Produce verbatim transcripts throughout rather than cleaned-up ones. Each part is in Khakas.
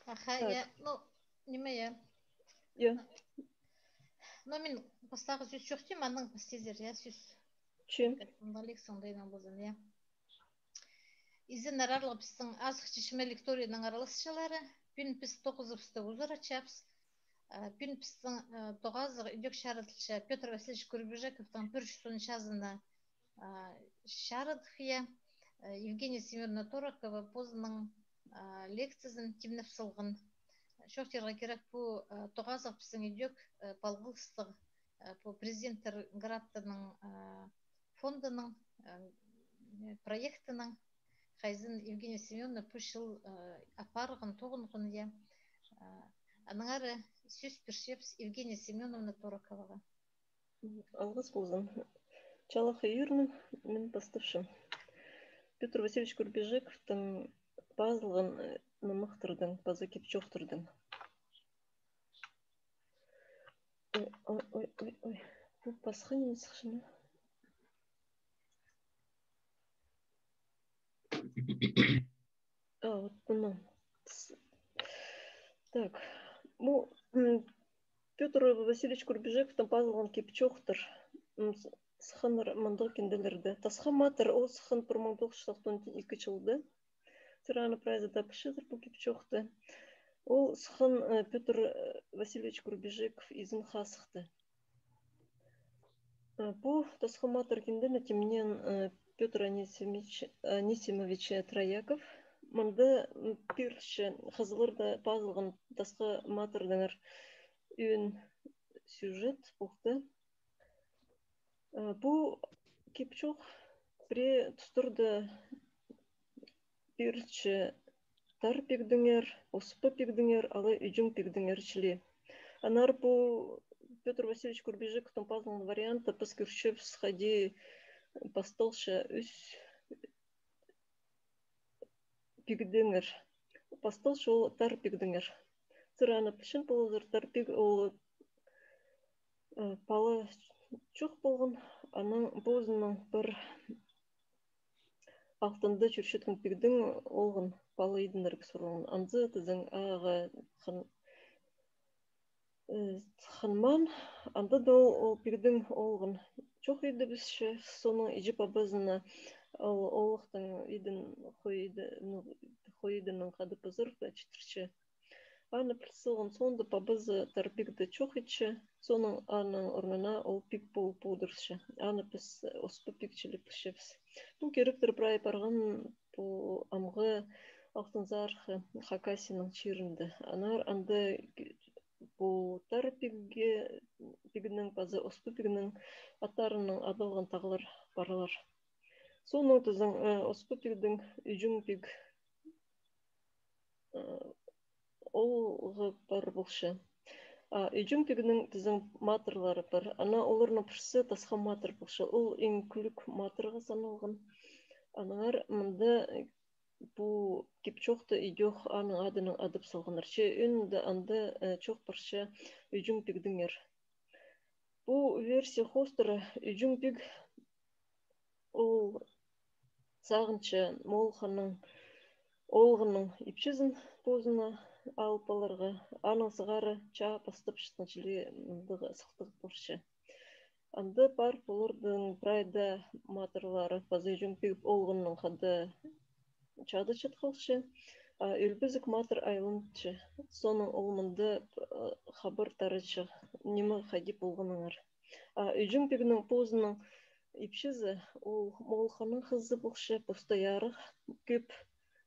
Аха, я, ну, ниме, я. Я. Ну, мин пастағы сӧс чоохтим, анаң пастазар, я, сӧс. Че. Лекцияның даа ниме ползын, я. Изеннер, аарлығ пістің азых чечме лекторийның араласчылары, пӱӱн піс тоғызыбысты узаратчабыс. А, пӱӱн пістің, а, тоғазығ ідӧк чарыдылча Пётр Васильевич Курбижековтың пӱӱр чӱс он чазына, а, чарыдых, я. А, Евгения Семёновна Торокова позының, а, лекциязын тимнеп салған. Чоохтирға кирек, пу, а, тоғазығ пістің ідӧк, а, палғалыстығ, а, пу Президенттер грантының, а, фондының, э, проектінің, хайзын Евгения Семёновна пу чыл, э, апарған, тоғынған, я. Э, аннаңар сӧс пирчебіс Евгения Семёновна Тороковаға. Алғыс ползын. Чалахай ӱрнең, мин пастапчам. Пётр Васильевич Курбижековтың пазылған, э, нымахтардаң, паза кип-чоохтардаң. Ой, ой, ой, ой, ой. Пу пасха ниме сыхча ма? А, вот мына. С-, так. Пу, м, Пётр Васильевич Курбижековтың пазылған кип-чоохтар. М, с-, сыхханнар мындағ кинделерде. Тасха матыр, ол сыххан пір муң тоғыс чӱс тохсан ікі чылда. Сірер аны прайзы даа пілчезер пу кип-чоохты. Ол сыххан, э, Пётр, э, Васильевич Курбижеков изен хазыхта. Э, пу тасха матыр киндені тимнеен, э, Пётр Анисимович, Анисимович Трояков. Мында, м, пирілче хызылларда пазылған тасха матырдаңар ӧӧн сюжет полды. Э, пу кип-чоох пірее тустарда пирілче тар пигдеңер, оспа пигдеңер, алай ӱҷӱн пигдеңер чіли. Аннаңар пу Пётр Васильевич Курбижековтың пазылған вариантта піс кӧрчебіс, хайди пасталча ӱс пигдеңер. Пасталча ол тар пигдеңер. Сірер аны пілчең поларзар, тар пиг ол, э, пала чох полған, аның позының пір алтында чӧрчеткен пигдең олған, пала идіннерге сурылған. Анзы тізең ағаа хан-, э, ханмаан, анда даа ол, ол пигдең олған. Чох идібісче, соның іҷе пабазына ол оолахтың идін хой иді-, ну, хой идіннең хада пызар читірче. Аны піл салған соонда пабазы тар пигді чох итче, соның аның орнына ол пиг полып одырча. Аны піс оспа пиг чіли пілчебіс. Пу киректер прай парған пу амғы Алтынзархы Хакасияның чирінде. Аннаңар анда пу тар пигге, пигнің паза оспа пигнің аттарынаң адалған тағлар парлар. Соның тізең, э, оспа пигдең ӱҷӱн пиг, э, оолғы пар полча. А ӱҷӱн пигнің тізең матырлары пар. Ана оларның пірсі тасха матыр полча. Ол иң кӱлӱк матырға саналған. Аннаңар мында, э, пу кип-чоохты идӧк аның адынаң адап салғаннар. Че ӧӧнінде анда, э, чоох парча ӱҷӱн пигдеңер. Пу версия хоостыра ӱҷӱн пиг ол сағынча Моол ханның оолғының ипчізін позына алып аларға, аның сығара чаа пастапчатхан чіли мындағ сыхтығ парча. Анда пар поларның прай даа матырлары, паза ӱҷӱн пиг оолғының хада чаада чатхалча, а ӧлбезіг матыр айланча. Соның ол мында, э, хабар таратча, ниме хайди полғаннаңар. А ӱҷӱн пигнің позының ипчізі, ол Моол ханның хызы полча, поста ярығ, кӧп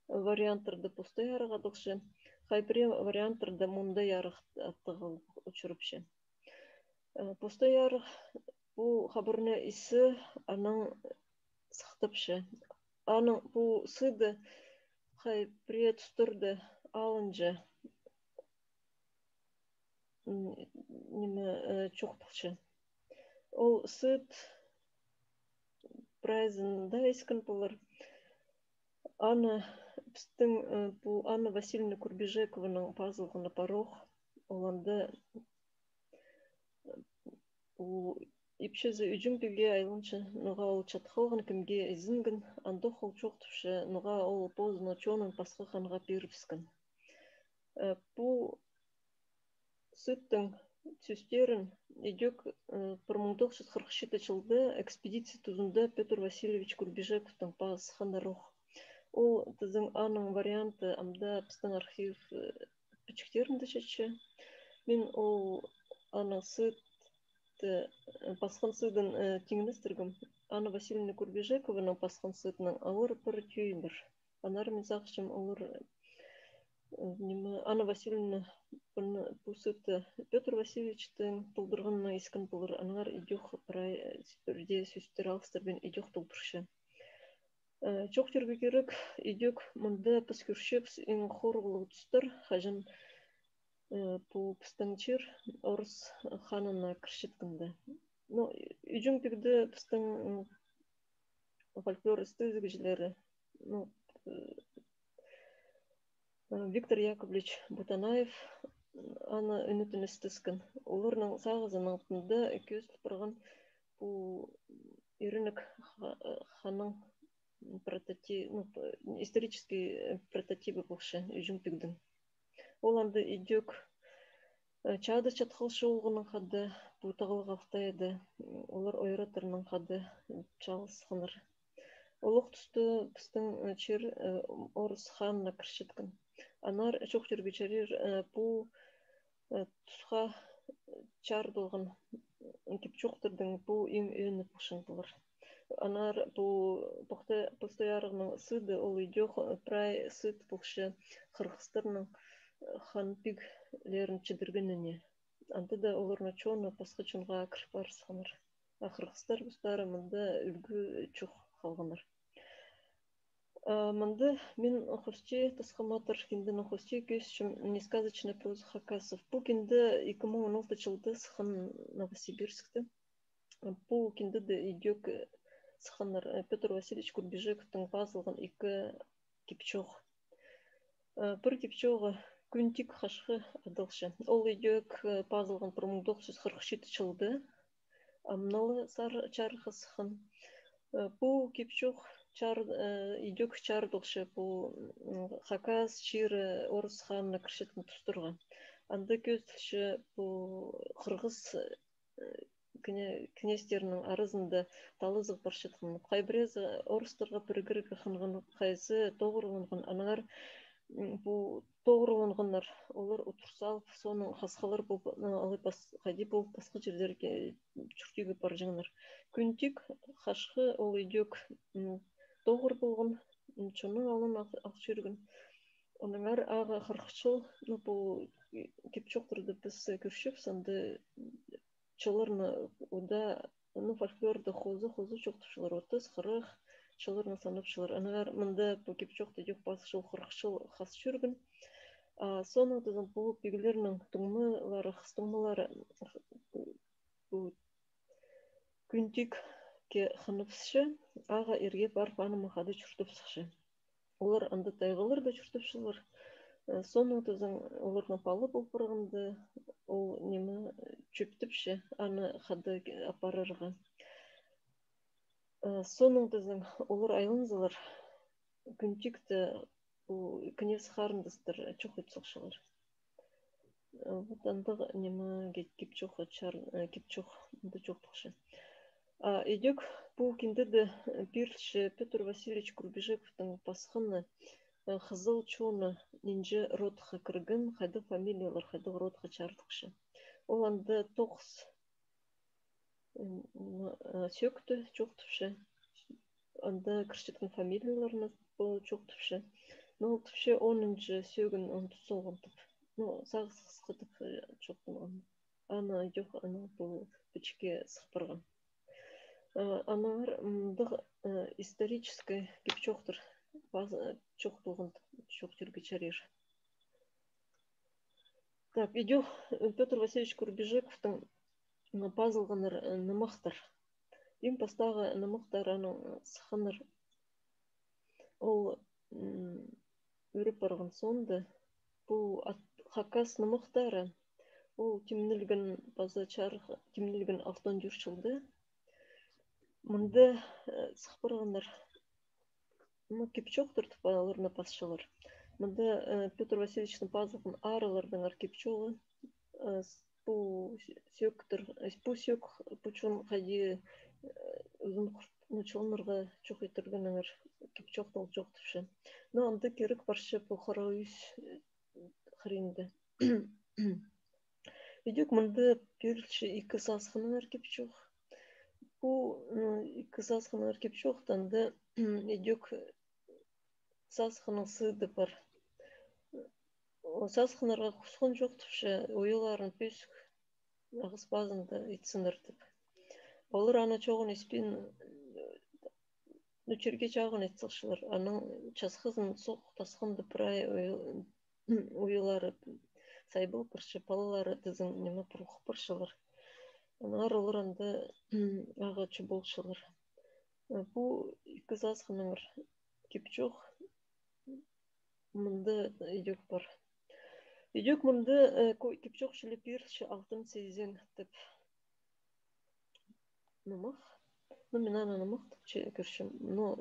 варианттарда поста ярығ адалча, хай пірее варианттарда мында ярығ аттығ учурапча. Э, поста ярығ пу хабарны исче, анаң сыхтапча. Анаң пу сыйды хай пірее тустарда алынҷа, м, ниме, э, чоохталча. Ол сыйды прайзын даа искен полар. Анна, пістің, э, пу Анна Васильевна Курбижекованың пазылғаны пар ох, ол анда, э, пу ипчізі ӱҷӱн пигге айланча, ноға ол чатхалған, кемге ізенген, андох ол чоохтапча, ноға ол позының чонын пасха ханға пирібіскен. Пу сыыттың сӧстерін идӧк пір муң тоғыс чӱс хырых читі чылда экспедиция тузында Пётр Васильевич Курбижековтың пазынғаннар ох. Ол тізең, аның варианты амды пістің архив пічіктерінде чатча. Мин ол аның сыыт пасхан сыыдын тиңнестіргем Анна Васильевна Курбижекованың пасхан сыыдынаң, олар пір тӧӧй пар. Аннаңар мин сағынчам, олар ниме, Анна Васильевна пу сыытты Пётр Васильевичтің толдырғанына искен полар, аннаңар идӧк прай пірдее сӧстер алыстырбин идӧк толдырча. Чоохтирға кирек, идӧк мында піс кӧрчебіс иң хорығлығ тустар, хаҷан пу пістің чир орыс ханына кірчеткенде. Ну, ӱҷӱн пигде пістің фольклор істезігҷілері, ну, Виктор Яковлевич Бутанаев аны ӱнетін істескен. Оларның сағызының алтында кӧзіл парған пу Иренек ханның прототип, ну, исторический прототипі полча ӱҷӱн пигдең. Ол анда идӧк чаада чатхалча оолғының хада, пу Тағлығ Алтайда олар ойратарның хада чааласханнар. Олох туста пістің чир орыс ханына кірчеткен. Аннаңар чоохтирға чарир, пу тусха чарыдылған кип-чоохтарның пу иң ӧӧні полчаң полар. Аннаңар пу Похтай-, Похтай Арығның сыыды, ол идӧк прай сыыт полча хырғыстарның хан-пиглерін чідіргеніне. Анда даа оларның чоны пасха чонға кір парысханнар. А хырғыстар постары мында ӱлгӱ чох халғаннар. Мында мин хости, Тасха Матыр кинденің хости кӧзітчем «Несказочная проза хакасов». Пу кинде ікі муң он алты чылда сыххан Новосибирскте. Пу киндеде идӧк сыхханнар Пётр Васильевич Курбижековтың пазылған ікі кип-чоох. Пір кип-чооғы «Кӱн тик хашхы» адалча. Ол идӧк пазылған пір муң тоғыс чӱс хырых читі чылда. Амналы сар-, чарыхха сыххан. Пу кип-чоох чар-, идӧк чарыдылча пу хакас чирі орыс ханына кірчеткен тустарға. Анда кӧзіділче пу хырғыс князьтернің аразында талазығ парчатхан. Хай піреезі орыстарға пірігерге хынған, хайзы тоғырланған. Аннаңар пу тоғырланғаннар, олар утыр салып, соонаң хасхылар полып, алай пас-, хайди полып, пасха чирдерге чуртирға парҷаңнар. «Кӱн тик хашхы» ол идӧк тоғыр полған, чонның алнын ал чӧрген. Аннаңар ағаа хырых чыл, ну, пу кип-чоохтарда піс кӧрчебіс, анда чылларны удаа, ну, фольклорда хоза-хоза чоохтапчалар, отыс, хырых чылларны санапчалар. Аннаңар мында пу кип-чоохты идӧк пас чыл, хырых чыл хас чӧрген. А соонаң тізең пу пиглернің туңмалары, хыс туңмалары пу «Кӱн тикке» хыныбысча, ағаа ирге парып, анымах ада чуртапсыхча. Олар анда тайғаларда чуртапчалар. Соонаң тізең оларның пала пол парғанда, ол ниме, чӧптепче аны хада апарарға. Соонаң тізең олар айланзалар, «Кӱн тикте» пу князь харындастар чох ит сыхчалар. Вот андағ ниме, кип-, кип-чоох чар-, кип-чоох, анда чоохталча. А идӧк пу киндеде пирілче Пётр Васильевич Курбижековтың пасханы, хызыл чоны нинҷе родха кірген, хайдағ фамилиялар хайдағ родха чарыдылча. Ол анда тоғыс сӧӧкті чоохтапча. Анда кірчеткен фамилияларны пу чоохтапча. Ну, ол тіпче, онынҷы сӧӧгін он тоғызын тіп. Ну, сағыс хысхы тіп чоохтанған. Аны идӧк, аны пу пічікке сых парған. Аннаңар мындағ исторический кип-чоохтар пазы чоохталған тіп чоохтирға чарир. Так, идӧк Пётр Васильевич Курбижековтың пазылғаннар нымахтар. Иң пастағы нымахтар аның сыхханнар. Ол ӱреп парған соонда, пу хакас нымахтары, ол тимнелген паза чарых, тимнелген алтон тӧрт чылда. Мында сых парғаннар, ну, кип-чоохтар тіп оларны пасчалар. Мында, э, Пётр Васильевичтің пазылған араларның кип-чоғы, э, с-, пу с-, сӧӧктер, э, пу сӧӧк, пу чон хайди, э, ӱзін хурт-, ну, чоннарға чох итіргеннеңер, кип-чох тол чох тіпче. Но анда кирек парча пу хара ӱс, э, хыринда. Идӧк мында пирілче ікі сасхыннаңар кип-чох. Пу, м, ікі сасхыннаңар кип-чох, анда идӧк сасхынның сыыды пар. О, сасхыннарға хусхан чох тіпче, оюларын пӧзік, ағас пазында итсіннер тіп. Олар аны чоғын испин, ну, чирге чағын ит салчалар. Аның часхызын сох тасханда прай ой-, оюлары сайбал парча, палалары тізең ниме пурғап парчалар. Аннаңар олар анда ағаа чӱболчалар. Пу ікі сасхыннаңар кип-чох мында идӧк пар. Идӧк мында, э, ко-, кип-чох чіли пирілче «Алтын сизең» тіп нымах. Ну, мин аны нымах тіпче кӧрчем. Но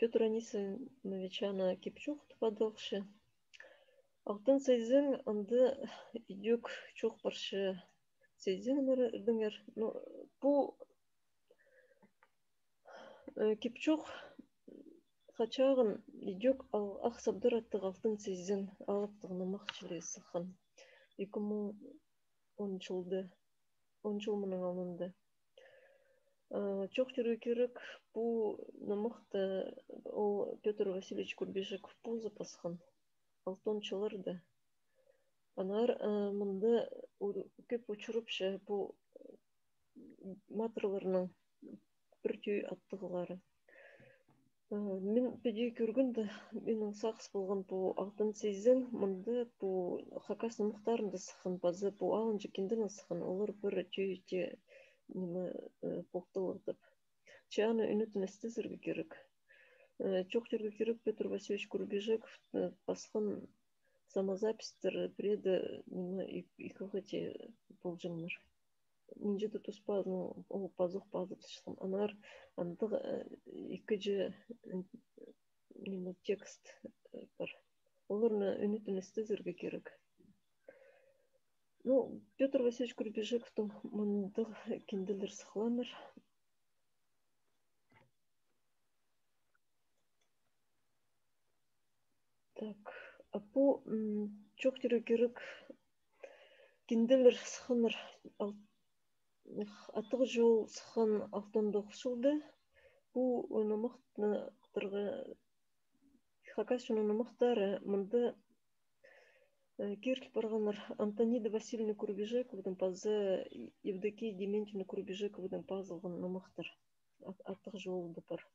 Пётр Анисимович аны кип-чох тіп адалча. «Алтын сизең» анда идӧк чох парча сизеңнердеңер. Ну, пу, э, кип-чох хачағын идӧк ал-, Ах Сабдар аттығ «Алтын сизең» алыптығ нымах чіли сыххан. Ікі муң он чылда, он чыл мының алнында. Э, чоохтирға кирек, пу нымахты ол Пётр Васильевич Курбижеков позы пасхан. Алтон чылларда. Аннаңар, э, мында у-, кӧп учурапча пу матырларның пір тӧӧй аттығлары. Э, мин піди кӧргенде, минің сағыс полған пу «Алтын сизең», мында пу хакас нымахтарында сыххан, паза пу алынҷа кинденең сыххан, олар пір тӧӧй тее, ниме, э, полталар тіп. Че аны ӱнетін істезерге кирек. Э, чоохтирға кирек, Пётр Васильевич Курбижеков, э, пасхан самозаписьтер пірееде, ниме, ик-, ікіге тее полҷаңнар. Нинҷе-де тус пазын ол пазох пазып салчатхан. Аннаңар андағ, э, ікіҷе, э, ниме, текст, э, пар. Оларны ӱнетін істезерге кирек. Ну, Пётр Васильевич Курбижековтың мындағ кинделер сыхханнар. Так, а пу, м, чоохтирға кирек, кинделер сыхханнар ал-, х-, Аттығ чол сыххан алтон тоғыс чылда. Пу нымахтарға, хакас чонының нымахтары, мында, э, киріл парғаннар Антонида Васильевна Курбижекованың паза Евдокия Дементьевна Курбижекованың пазылған нымахтар. Ат-, Аттығ чолда пар.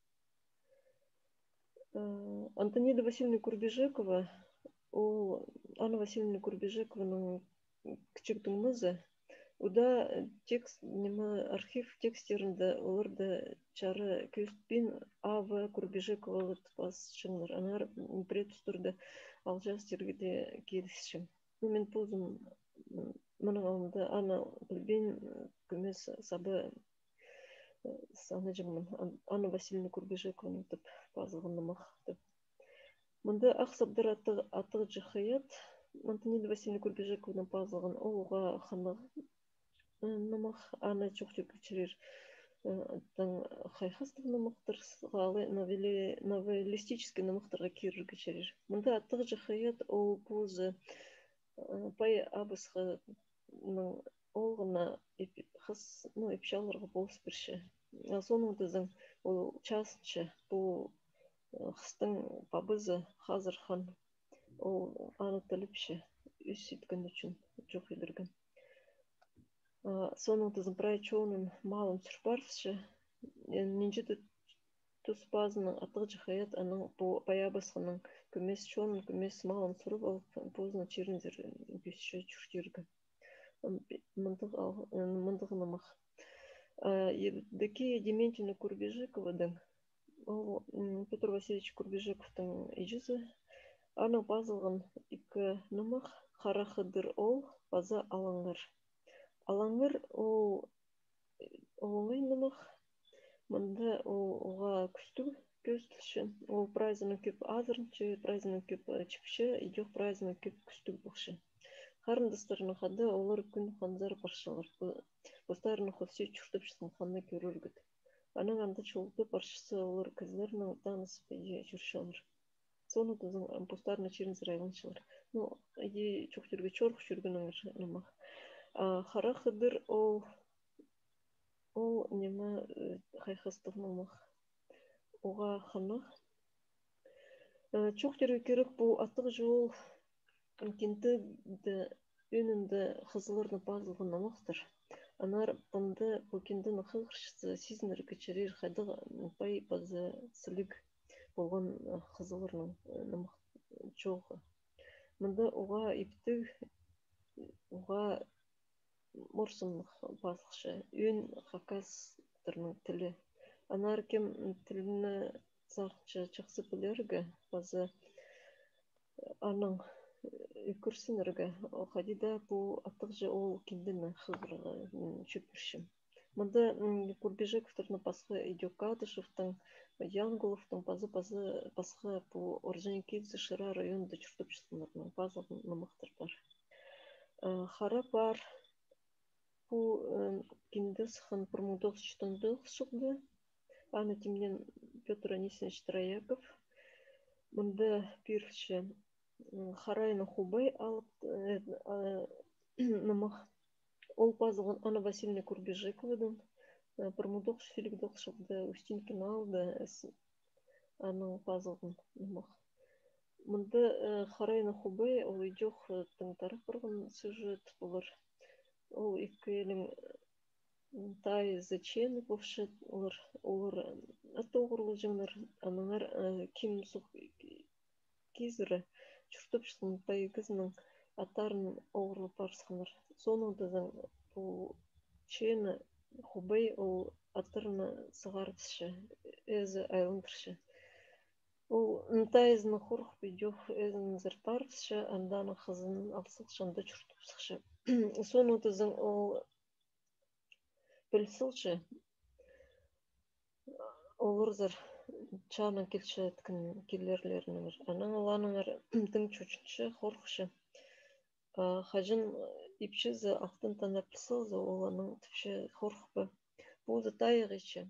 Э, Антонида Васильевна Курбижекова, ол Анна Васильевна Курбижекованың кічіг туңмазы. Уда, э, текст, ниме, архив тексттерінде оларда чараа кӧзітпин А В Курбижековалы тіп пазыпчаңнар. Аннаңар, м, пірее тустарда алҷаас тирге дее килісчең. Ну, мин позым, м, мының алнында аны пілбин, м, кӧмес саба, э, санаҷаңмын. Ан-, Анна Васильевна Курбижекованың тіп пазылған нымах тіп. Мында Ах Сабдар аттығ, аттығ чахайат, Антонида Васильевна Курбижекованың пазылған, ол уғаа хынығ, м, нымах, аны чоохтирға чарир, э, таң хайхастығ нымахтар, с-, ла-, новелли-, новеллистический нымахтарға кирерге чарир. Мында аттығ чахайат, ол позы, э, пай абысхы ның оолғына іп-, хыс, ну, ипчі аларға полыс пирче. А соонаң тізең, ол чазынча, пу, э, хыстың пабазы Хазыр хан, ол аны тілепче, ӱс иткен ӱчӱн чох идерген. А соонаң тізең, прай чонын, малын сӱр парысча, э, нинҷе-де тус пазынаң аттығ чахайат, анаң пу пай абысхының кӧмес чонын, кӧмес малын сурып алып, позының чирінзер кӧсче чуртирға. М-, мындағ ал-, м, мындағ нымах. А, Евдокия Дементьевна Курбижекованың, ол, м, Пётр Васильевич Курбижековтың іҷезі, аның пазылған ікі нымах: «Хара хыдыр оол» паза «Алаңар». «Алаңар» ол, ол оңай нымах. Мында ол уғаа кӱстіг, кӧзіділче. Ол прайзына кӧп азыранча, прайзына кӧп, э, чіпче, идӧк прайзына кӧп кӱстіг полча. Харындастарына хада олар кӱн хонзар парчалар. Пу-, постарының хости чуртапчатхан хонны кӧрерге. Анаң анда чолда парчаза олар кізілернең танысып, иди чӧрчелер. Соонаң тізең, ам, постарының чирінзер айланчалар. Ну, иди чоохтирға, чорых чӧргеннер, нымах. А Хара Хыдыр ол, ол ниме, э, хайхастығ нымах. Оға хынығ. Э, чоохтирға кирек, пу аттығҷы ол киндеде, ӧӧнінде хызылларны пазылған нымахтар. Аннаңар панда пу киндені хығырчаза, сизінерге чарир, хайдағ, м, пай паза сіліг полған, э, хызылларның, э, нымах чооғы. Мында уғаа иптіг, уғаа морсыннығ пазылча, ӧӧн хакастарның тілі. Аннаңар кем тілні сағынча чахсы пілерге, паза анаң, э, ӱгренерге, о, хайди даа пу аттығҷы ол киндені хығырарға, м, чӧп пирче. Мында, м, Курбижековтарның, пасха идӧк Кадышевтің, Янгуловтың, паза, паза, пасха пу Орджоникидзе, Шира районында чуртапчатханнарның пазылған нымахтар пар. Э, Хара пар, пу, э, кинде сыххан пір муң тоғыс чӱс он тоғызынҷы чылда. Аны тимнеен Пётр Анисимович Трояков. Мында пирілче, м, Харайны Хубай алып, э, а, нымах. Ол пазылған Анна Васильевна Курбижековадаң, э, пір муң тоғыс чӱс илиг тоғызынҷы чылда Устинкин аалда, э, с-, анаң пазылған нымах. Мында, э, Харайны Хубай, ол идӧк, э, тың тарап парған сюжет полар. Ол ікӧлең, м, тайызы-чеені полчалар, олар, олар, э, ат оғырлаҷаңнар, аннаңар, э, ким суғ кизіре чуртапчатхан тайығ кізінің аттарын оғырлап парысханнар. Соонаң тізең пу чеені Хубай ол аттарны сығарыбысча, ээзі айландырча. Ол, м, тайызынаң хорыхпа идӧк ээзінзер парыбысча, анда аның хызын ал салча, анда чуртап сыхча. Соонаң тізең ол піл салча, оларзар чаанаң килчеткен килерлерінеңер. Анаң ол аннаңар тың чочынча, хорыхча. А хаҷан ипчізі алтын танар піл салза, ол анаң тіпче, хорыхпа. Пу даа тайығ итче.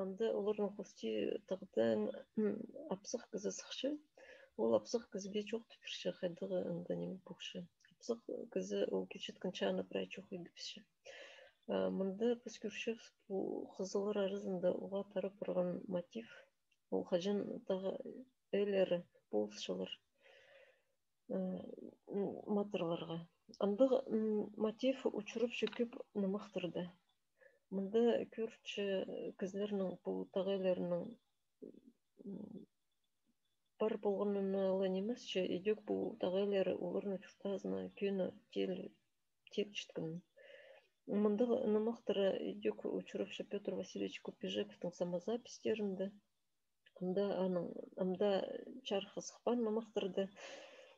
Анда оларның хости тағдаң, м, апсах кізі сыхча. Ол апсах кізіге чоохтап пирче, хайдағ анда ниме полча. Апсах кізі ол килчеткен чааны прай чох идібісче. А мында піс кӧрчебіс, пу хызыллар аразында уғаа тарап парған мотив, ол хаҷан тағ ээлері полысчалар, э, м, матырларға. Андағ, м, мотив учурапча кӧп нымахтарда. Мында кӧрче кізілернің, пу тағ ээлерінің, м, пар полғанына ла нимесче, идӧк пу тағ ээлері оларның чуртазына кӧні тел-, телчеткенін. Мындағ нымахтар идӧк учурапча Пётр Васильевич Курбижековтың самозаписьтерінде. Анда аның, анда чарыхха сыхпаан нымахтарда,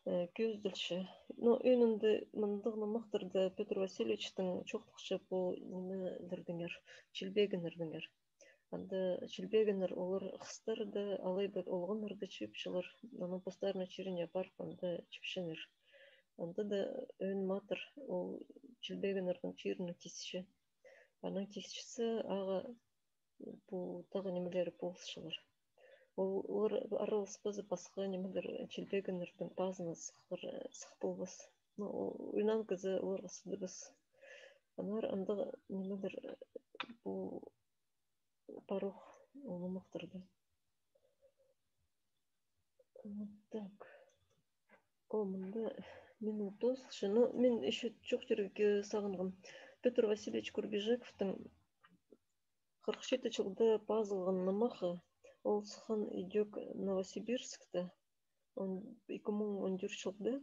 э, кӧзіділче. Но ӧӧнінде мындағ нымахтарда Пётр Васильевичтің чоохтапча пу нимелердеңер, чилбегеннердеңер. Анда чилбегеннер, олар хыстарда, алай ба олғаннарда чыыпчалар, анаң постарының чиріне парып, анда чіпчеңер. Анда даа ӧӧн матыр ол чилбегеннернің чиріне тисче. Анаң тисчезі, ағаа пу тағ нимелері полысчалар. Ол, олар араласпаза, пасха нимелер, чилбегеннернің пазына сыхтар, сых полбас. Ну, ол, уйнаан кізі оларға сыдабас. Аннаңар андағ нимелер, пу парох ол нымахтарда. Вот так. О, мында минут тоозылча. Ну, мин ещё чоохтирға сағынғам. Пётр Васильевич Курбижековтың хырых читі чылда пазылған нымахы, ол сыххан идӧк Новосибирскте, он, ікі муң он тӧрт чылда,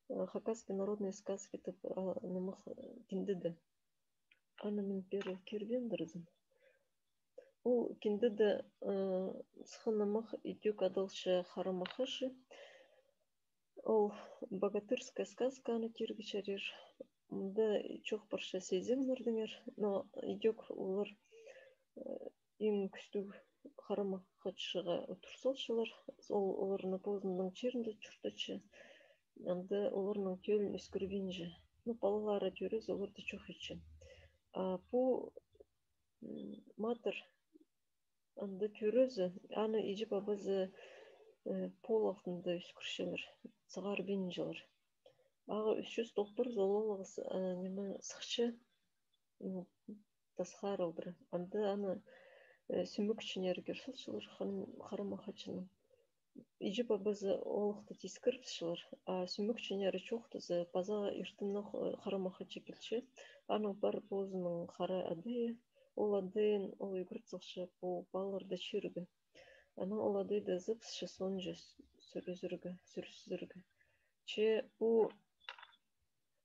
э, «Хакасские народные сказки» тіп, а, нымах, э, киндеде. Аны мин пеер кирбеем, дір ізім. Ол киндеде, э, сыххан нымах идӧк адалча «Хара Махачы». Ол богатырская сказка, аны тирге чарир. Мында чоох парча сизімнердеңер, но идӧк олар, э, иң кӱстіг Хара Махачыға одыр салчалар, ол оларны позының чирінде чуртатча, анда оларның тӧлін ӧскірбинче. Ну, палалары тӧрезе, оларны чох итче. А пу, м, матыр анда тӧрезе, аны иҷе-пабазы, э, пол алтында ӧскірчелер, сығарбинчалар. Ағаа ӱс чӱс толбарза, ол алғыс, э, ниме, сыхча, м, тасхар алдыра. Анда аны, э, сӱмекченнері кӧр салчалар Хара Махачының. Иҷе-пабазы олахты тискіріпчелер, а сӱмекченнері чоохтаза, паза иртеннең, э, Хара Махачы килче, аның пар позының хара адайы, ол адайын ол ӱгрет салча пу палаларды чирерге. Анаң ол адайды ызыбысча сонҷа сӱрізерге, сӱрізерге. Че пу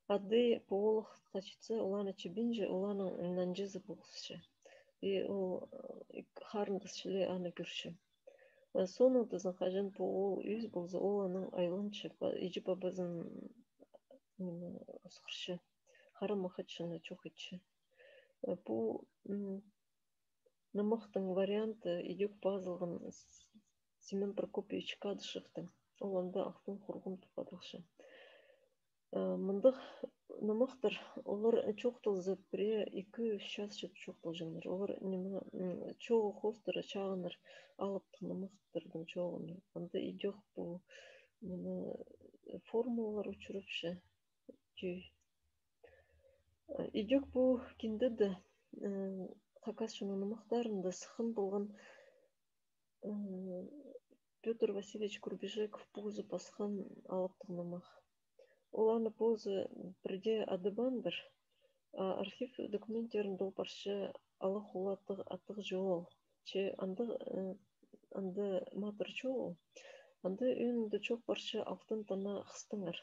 адай пу олахха читсе, ол аны чібинче, ол аның нанҷызы полысча. И ол, э, харындас чіли аны кӧрче. Э, соонаң тізең, хаҷан пу оол ӧс полза, ол анаң айланча, па-, иҷе-пабазын, м, осхырча, Хара Махачыны чох итче. Э, пу, м, нымахтың варианты идӧк пазылған С-, Семен Прокопьевич Кадышевтің. Ол анда «Алтын хурғун» тіп адалча. Э, мындағ нымахтар, олар чоохталза, пірее ікі-ӱс час чоохталҷаңнар. Олар ниме, м, чоғы хоостыра чағыннар алыптығ нымахтарның чооғын. Анда идӧк пу, ниме, формулалар учурапча. Тӧӧй. Э, идӧк пу кинде дее, э, хакас чонның нымахтарында сыххан полған, э, Пётр Васильевич Курбижеков позы пасхан алыптығ нымах. Ол аны позы пірдее адабааннар, а архив документтерінде ол парча Ала Хула аттығ, аттығ чоғыл. Че анда, э, анда матыр чоғыл. Анда ӧӧнінде чоох парча алтын тана хыстаңар.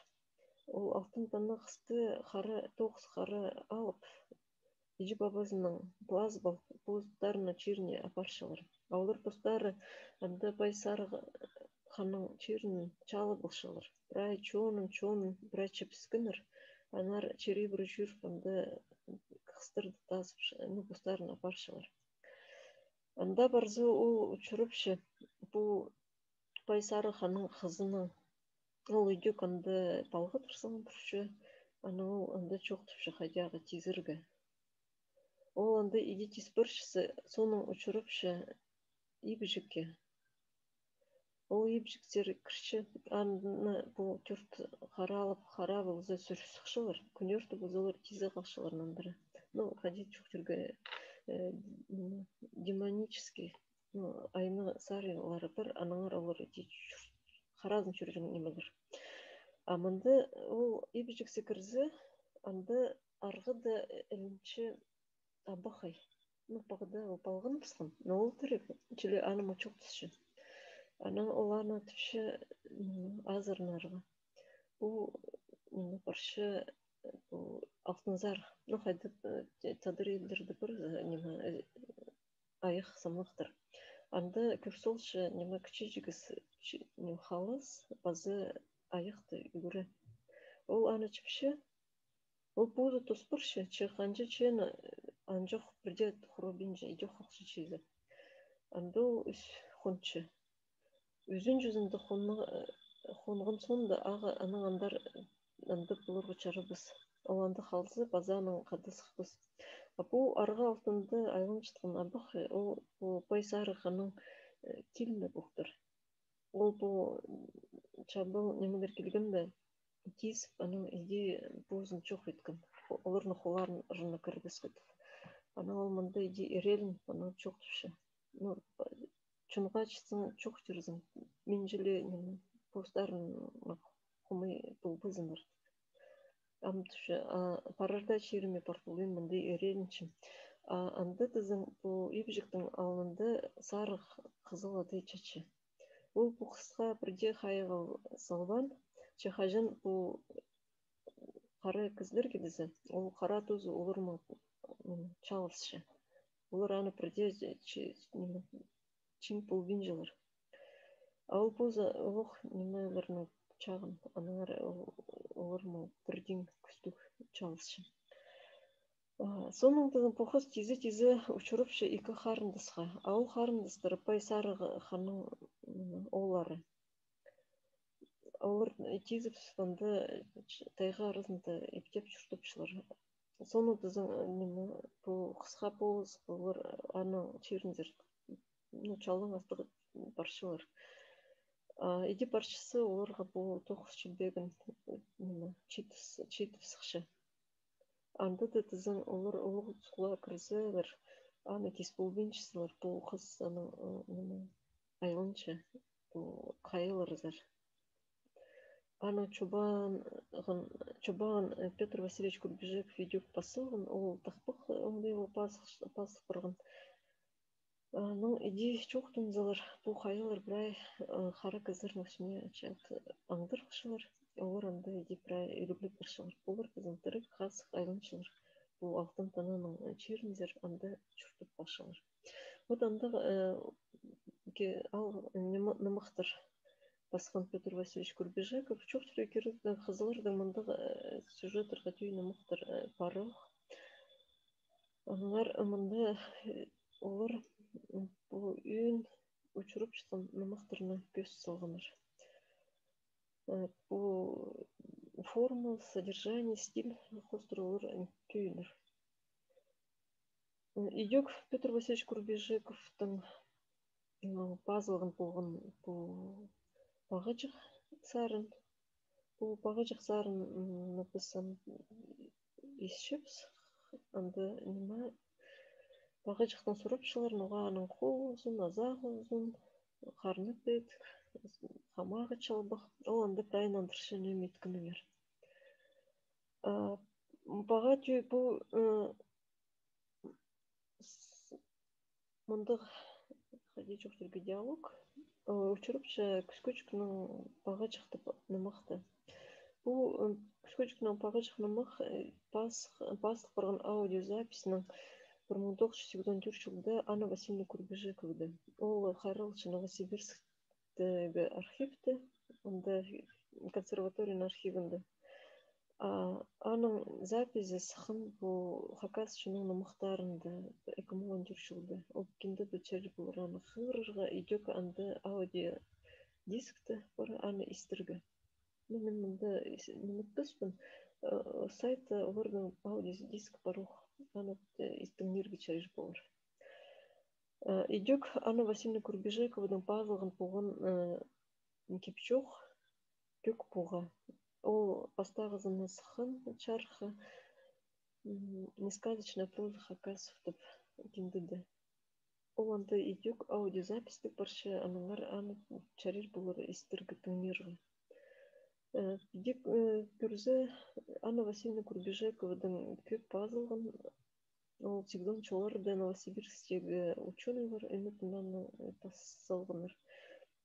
Ол алтын тана хысты хара, тоғыс хара алып, иҷе-пабазынаң пылазып ал, постарының чиріне апарчалар. А олар постары анда Пай Сарығ ханның чирін чаалап алчалар. Прай чонын, чонын прай чібіскеннер, аннаңар чир ибіре чӧріп, анда хыстарны тазып, ну, постарын апарчалар. Анда парза, ол учурапча, пу Пай Сарығ ханның хызынаң. Ол идӧк анда палғадыр салған турча, анаң ол анда чоохтапча хайдағ тизерге. Ол анда иди тис парчазы, соонаң учурапча ибҷекке. Ол ибҷектер кірче, аны пу тӧрт хара алып, хара полза сӱріп сыхчалар, кӱнӧрте полза олар тизе халчалар нандыра. Ну, хайди чоохтирға, э, ниме, демонический, ну, айны саринлары пар, аннаңар олар иди чур-, харазын чӧрҷең нимелер. А мында ол ибҷексе кірзе, анда арғада ілінче абахай. Ну, пағда ол палған пысхан, но ол тіріг, чіли аны ма чоохтасча. Анаң ол аны тіпче, м, азыранарға. Пу, м, парча, пу Алтын Сарығ. Ну, хайда, э, тадар иллерде пар, э, ниме, э, айах самлахтар. Анда кӧр салча, ниме, кічіҷегес, чи-, ниме, халас, паза айахты ӱгре. Ол аны чіпче, ол позы тос парча, че ханҷа чеені, э, анҷох пірдее хурабинча, идӧк халча чизе. Анда ол ӱс хонча. Ӱзінҷізінде хонны-, э, хонған соонда ағаа анаң андар, анда поларға чарабас. Ол анда халза, паза анаң хада сыхпас. А пу арғы алтында айланчатхан абах, э, ол, ол Пай Сарығ ханның, э, киліні полтыр. Ол пу чабал нимелер килгенде, тизіп, анаң иди позын чох иткен. Ху-, оларның хуларына кірбеске тіп. Анаң ол мында иди ирелін, анаң чоохтапча. Ну, чонға читсең, чоохтирзың. Мин чіли, ниме, постарын хумай полбазыннар. Ам тіпче, а, парарда чиріме пар полайым, мында иреленчем. А анда тізең, пу ибҷектің алнында сарығ хызыл адай чатча. Ол пу хысха пірдее хайығ ал салбаан, че хаҷан пу хара кізілер килзе, ол хара тузы оларнаң, м, чааласча. Олар аны пірдее че-, че-, ниме, чиң полбинчалар. А ол позы олох нимелернең чағын, аннаңар ол, оларнаң пірдең кӱстіг чааласча. А, Соонаң тізең пу хыс тизе-тизе учурапча ікі харындасха. А ол харындастар Пай Сарығ ханның, м, ооллары. Олар тизіп, анда тайға аразында иптеп чуртапчалар. Соонаң тізең, ниме, пу хысха полыс, олар аның чирінзер, ну, чалаң астығ парчалар. А іди парчазы оларға пу тоғыс чілбегін, ниме, читіп, читіп сыхча. Анда даа тізең олар улуғ суғлаа кірзелер, аны кис полбинчазар, пу хыс аның, ы, ниме, айланча, пу хайаларзар. Аны чобағын, чобағын, э, Пётр Васильевич Курбижеков идӧк пас салған, ол тахпах, э, оңдайлығ пас, пас парған. А, ну, іди чоохтанзалар, пу хайалар прай, э, хара кізілернің ӱстӱне чат аңдарылчалар, олар анда іди прай ӧліглеп парчалар. Олар тізең тіріг хазых айланчалар. Пу Алтын Тананың, э, чирінзер анда чуртап парчалар. Вот андағ, э, ке-, ал, ниме-, нымахтар пасхан Пётр Васильевич Курбижеков. Чоохтирға кирек, э, хызылларда мындағ, э, сюжеттер, хати нымахтар, э, парох. Аннаңар мында, э, олар, м, пу ӧӧн учурапчатхан нымахтарны кӧс салғаннар. Э, пу форма, содержание, стиль хоостыра олар, э, тӧӧйнер. М, идӧк Пётр Васильевич Курбижековтың, м, пазылған полған пу «Пағаҷах сарын». Пу «Пағаҷах сарын», м, написан исчебіс, анда ниме, пағаҷахтаң сурапчалар, ноға аның хол узун, азағы узун, харны пеет, хамағы чалбах. Ол анда прай нандырча ниме иткеннер. А, м, пағаа тӧӧй пу, ы, с-, мындағ, хайди чоохтирға, диалог, э, учурапча «Кӱскӧҷіктің пағаҷах» тіп нымахта. Пу, э, «Кӱскӧҷіктің пағаҷах» нымах, э, пас-, пазыл парған аудиозаписьнең пір муң тоғыс чӱс сигізон тӧрт чылда Анна Васильевна Курбижековада. Ол хайралча Новосибирск тегі архивте, анда консерваторияның архивінде. А, аның записи сыххан пу хакас чонының нымахтарында ікі муң он тӧрт чылда. Ол кинде дее чарир полар аны хығырарға, идӧк анда аудиодискте пар аны истерге. Ну, мин мында ис-, ниме итпеспін, э, сайтта оларның аудиодиск пар ох, аны, э, тыңнирға чарир полар. Э, идӧк Анна Васильевна Курбижековадаң пазылған полған, э, кип-чоох «Кӧк пуға». Ол пастағызына сыххан чарыхха, м, «Несказочная проза хакасов» тіп киндеде. Ол анда идӧк аудиозаписьте парча, аннаңар аны чарир полар истерге, тыңнирға. Э, піди, э, кӧрзе, Анна Васильевна Курбижековадаң кӧп пазылған, ол сигізон чылларда Новосибирсктегі учёныйлар ӧнетін аны, э, пас салғаннар.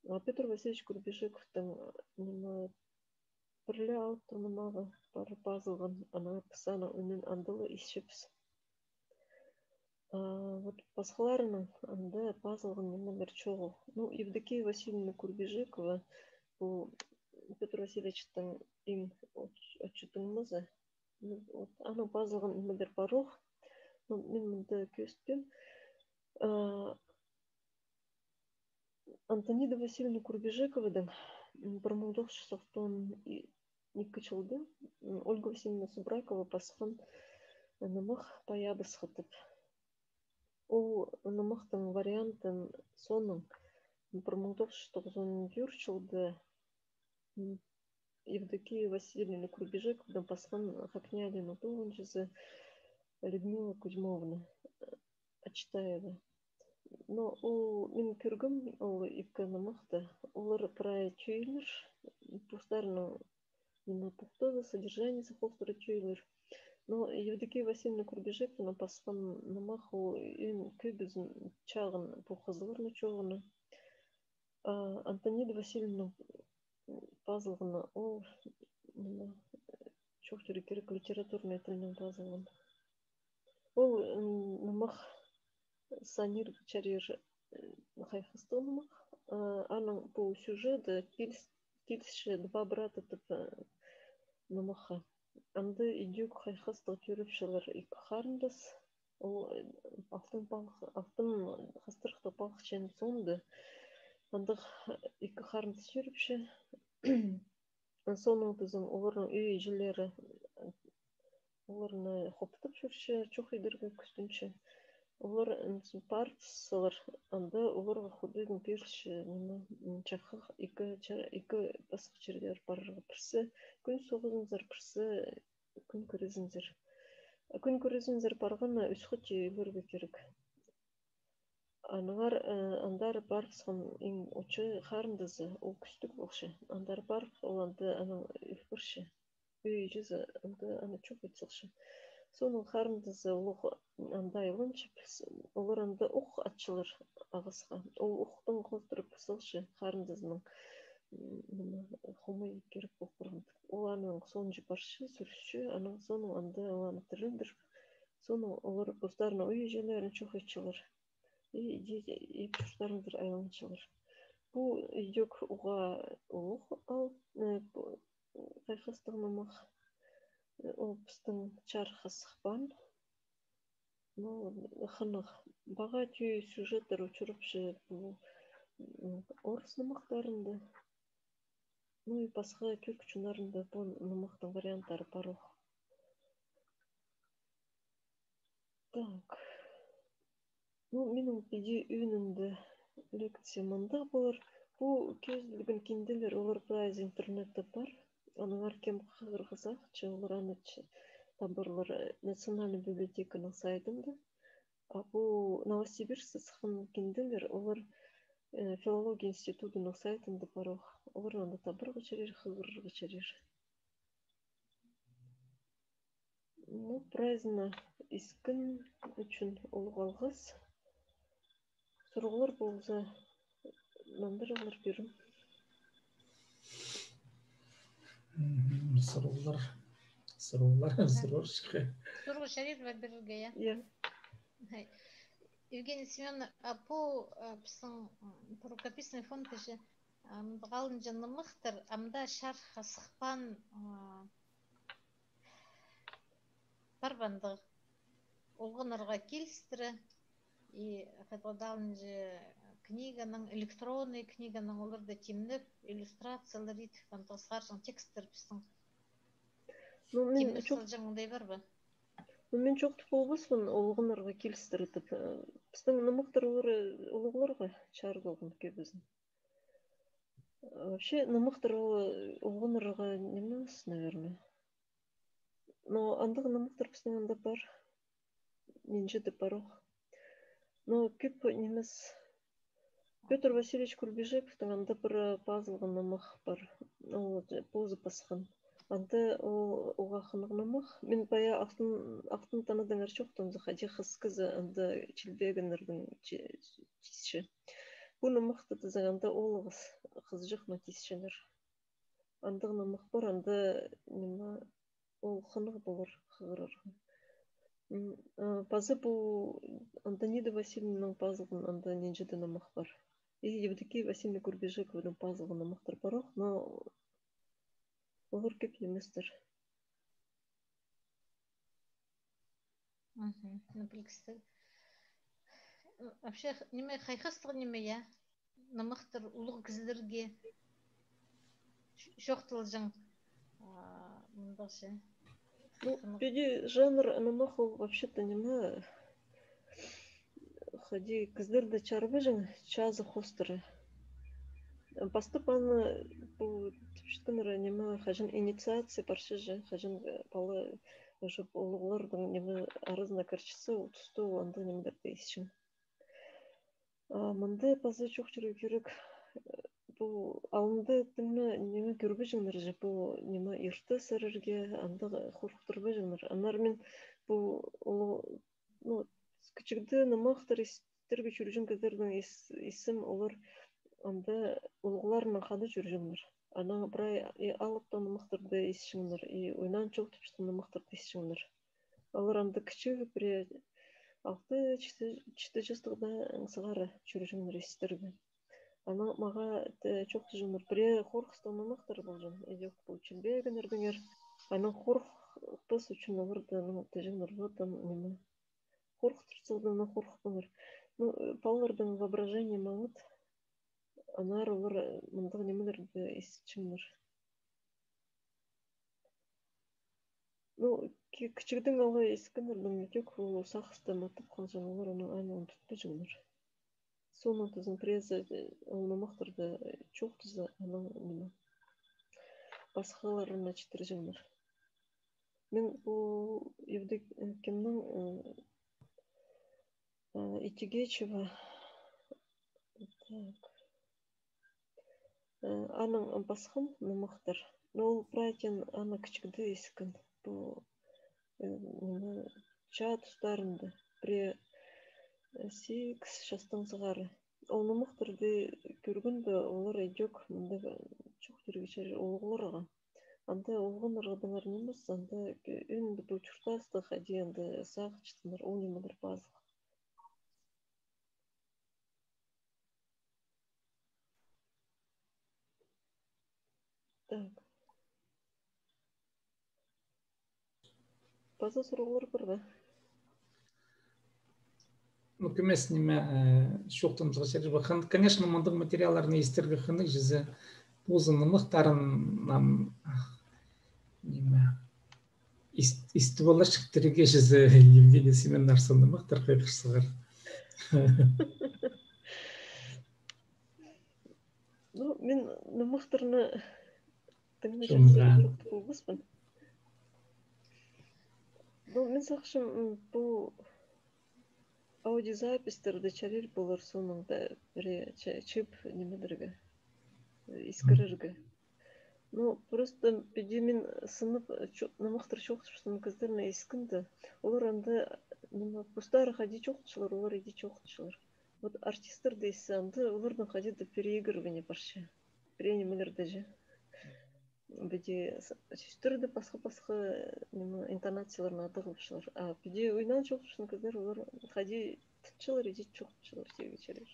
А Пётр Васильевич Курбижековтың, ниме, пір ле алыптығ нымағы пар пазылған, аннаңар піс аны ӧӧнін анда ла исчебіс. А вот пасхаларының анда пазылған нимелер чоғыл. Ну, Евдокия Васильевна Курбижекова, пу Пётр Васильевичтің иң от-, отчы туңмазы. Ну, вот, аның пазылған нимелер пар ох. Ну, мин мында кӧзітпеем. А, Антонида Васильевна Курбижековадаң, м, пір муң тоғыс чӱс тохсан ікі чылда, м, Ольга Васильевна Субракова пасхан, э, нымах «Паябысха» тіп. Ол нымахтың вариантын соонаң, м, пір муң тоғыс чӱс тоғызон тӧрт чылда, м, Евдокия Васильевна Курбижековадаң пасхан ХакНИИЯЛИ-ның тоғынҷызы Людмила Кузьмовна, э, Ачтаева. Но ол, мин кӧргем ол ікі нымахты, олар прай тӧӧйлер, постарының, ниме, пухтазы, содержаниезі хоостыра тӧӧйлер. Но Евдокия Васильевна Курбижекованың пасхан нымах, ол ӧӧн кӧбізін чағын пу хызылларның чооғына. А Антонида Васильевна пазылғаны ол, ниме, чоохтирға кирек, литературный тілнең пазылған. Ол, м, нымах санирға чарир, м, хайхастығ нымах. А, аның пу сюжеті киліс-, килісче «Два брата» тіп, э, нымахха. Анда идӧк хайхастығ тӧріпчелер ікі харындас. Ол, э, алтын палых, алтын хастырыхтығ палыхчаның соонда андағ ікі харындас тӧріпче. Соонаң тізең оларның ӧӧй іҷелері оларны хопыдап чӧрче, чох идерге кӱстенче. Олар, м, парыбысханнар, анда оларға Худайдаң пирілче, ниме, м, чахығ ікі чар-, ікі пасха чирге парарға. Пірсі кӱн соғызынзар, пірсі кӱн кӱрезінзер. А кӱн кӱрезінзер парғаннаң ӱс хати ӧлерге кирек. Аннаңар, э, андар парыбысхан иң учы харындазы, ол кӱстіг полча. Андар парып, ол анда анаң ӧл парча. Ӧӧй іҷезі анда аны чох ит салча. Соонаң харындазы улуғ анда айланча, піс-, олар анда ох атчалар ағасха. Ол охтаң хостырып салча харындазының, м, ниме, хомай кирек полып парған. Ол анаң соонҷа парча, сӱрісче, анаң соонаң анда ол аны тірілдіріп, соонаң олар постарының ӧӧй іҷелерін чох итчелер. И, и, и пуртарынзар айланчалар. Пу идӧк уғаа улуғ ал, э, пу, хайхастығ нымах, э, ол пістің чарыхха сыхпаан. Ну, хынығ. Паға тӧӧй сюжеттер учурапча пу, м, орыс нымахтарында. Ну и пасха тӱрк чоннарында пу нымахтың варианттары пар ох. Так. Ну, минің піди ӧӧнінде лекция мындағ полар. Пу кӧзіділген кинделер, олар прайзы интернетте пар. Аннаңар кем хығырғаза, че олар аны че табарлар, э, Национальная библиотеканың сайтында. А пу Новосибирскте сыххан кинделер, олар, э, филология институтының сайтында пар ох. Олар анда табарға чарир, хығырарға чарир. Ну, прайзына искен ӱчӱн улуғ алғыс. Сурығлар полза, нандыра пирем. Мгм, сурығлар. Сурығлар, сурығлар чыхха. Сурығ чарир ба пирерге, я? Я. Евгений Семёнович, а пу, а, пістің, м, рукописный фонд тіҷе, ам, андағ алынҷа нымахтар, амды чарыхха сыхпаан, а, пар ба андағ олғаннарға килістіре, и хайдағ-да алынҷа книганың, электронный книганың, оларны тимнеп, иллюстрациялар идіп, андағ сығарҷаң тексттер пістің. Ну, мин тимнеп чох-, салҷаң, ондай пар ба? Ну, мин чоохтап полбаспын, олғаннарға килістіре тіп. Э, пістің нымахтар олар, э, улуғларға чарыдылған кӧбізін. Вообще, нымахтар ол, э, олғаннарға нимес, наверное. Но андағ нымахтар пістің анда пар. Нинҷе дее пар ох. Но кӧп нимес. Пётр Васильевич Курбижековтың анда пір, э, пазылған нымах пар. Ол, э, позы пасхан. Анда ол уғаа хынығ нымах. Мин пая ахтын, ахтын таныдыңар чоохтанза, хайди хыс кізі анда чилбегеннердең чи-, тисче. Пу нымахты тізең анда оолағас, хызыҷах ма тисчелер. Андағ нымах пар, анда ниме, ол хынығ полар хығырарға. М, а, паза пу Антонида Васильевнаның пазылған анда нинҷе дее нымах пар. И Евдокия Васильевна Курбижекованың пазылған нымахтар пар ох, но олар кӧп ниместер. Мгм. Ну, пілдістіг. Вообще, х-, ниме, хайхастығ ниме, я? Нымахтар улуғ кізілерге ч-, чоохталҷаң, а, мындағҷа. Ну, хайхастығ. Піди жанр нымах ол вообще-то ниме, хайди кізілерді чарбаҷаң чазы хоостыра. Пастап аны пу тіпчеткеннер ниме, хаҷан инициация парча же, хаҷан, э, пала уже улуғларның ниме аразына кірчезі, ол туста ол андағ нимелерді исчең. А мында паза чоохтирға кирек, э, пу алында тың на ниме кӧрбеҷеңнер же, пу ниме ирте сірерге, андағ хорыхтырбаҷаңнар. Аннаңар мин пу улу-, ну, кічігде нымахтар истерге чӧрҷең кізілернің ис-, исім, олар анда улуғларнаң хада чӧрҷеңнер. Анаң прай и алыптығ нымахтарды исчеңнер, и ойнаан чоохтапчатхан нымахтарды исчеңнер. Олар анда кічіг, пірее алты, читі, читі частығда сығара чӧрҷеңнер истерге. Анаң мағаа, э, чоохтаҷаңнар, пірее хорыхтығ нымахтар полҷаң, идӧк пу чилбегеннердеңер. Анаң хорых-, х-, пас ӱчӱн оларды, ну, тіҷеңнер, вот, там, ниме, хорыхтырчалар, ну, хорыхпаңар. Ну, э, палаларның воображение маңат, аннаңар олар, э, мындағ нимелерні исчеңнер. Ну, ки-, кічігдең алай искеннернің ідӧк ол сағыста матап халҷаң, олар аны ана ундутпаҷаңнар. Соонаң тізең пірее, э, ол нымахтарны, э, чоохтаза, анаң ниме, пасхаларына читірҷеңнер. Мин пу Евдокимнің, э, э, Итигечева. Так. Э, аның пасхан нымахтар. Но ол прай тее ана кічігде искен. Пу, э, ниме, чаа тустарында. Пірее, э, сигіс частаң сығара. Ол нымахтарды кӧргенде, олар ідӧк мындағ, э, чоохтирға чарир улуғларға. Анда олғаннарға даа нимес, анда, э, ӧӧнінде пу чуртаста хайди анда сағынчатханнар, ол нимелер пазох. Так. Паза сурығлар пар ба? Ну, кӧмес ниме, э, чоохтанарға чарир ба. Хан-, конечно, мындағ материалларны истерге хынығ, чізе позының нымахтарын ам, ниме, ис-, истіп аларҷых тіріге, чізе Евгения Семеновна арса нымахтар хайхыр сығар. Ну, мин нымахтарны тыңнаҷаң чонға сӧрік полбаспын. Ну, мин сағынчам, м, пу аудиозаписьтерді чарир полар соонаң даа пірее ча-, чыып нимелерге, э, искірерге. Ну, просто піди мин сынап, э, чо-, нымахтар чоохтапчатхан кізілерні искенде, олар анда, ниме, постары хайди чоохтапчалар, олар иди чоохтапчалар. Вот артисттарны иссе, анда оларның хайди-да переигрывание парча. Пірее нимелерде же. Піди с-, сӧстерді пасха-пасха, ниме, интонацияларны адағлапчалар. А піди ойнаан чоохтапчатхан кізілер, олар хайди тіпчелер, иди чоохтапчалар, тигі чарир.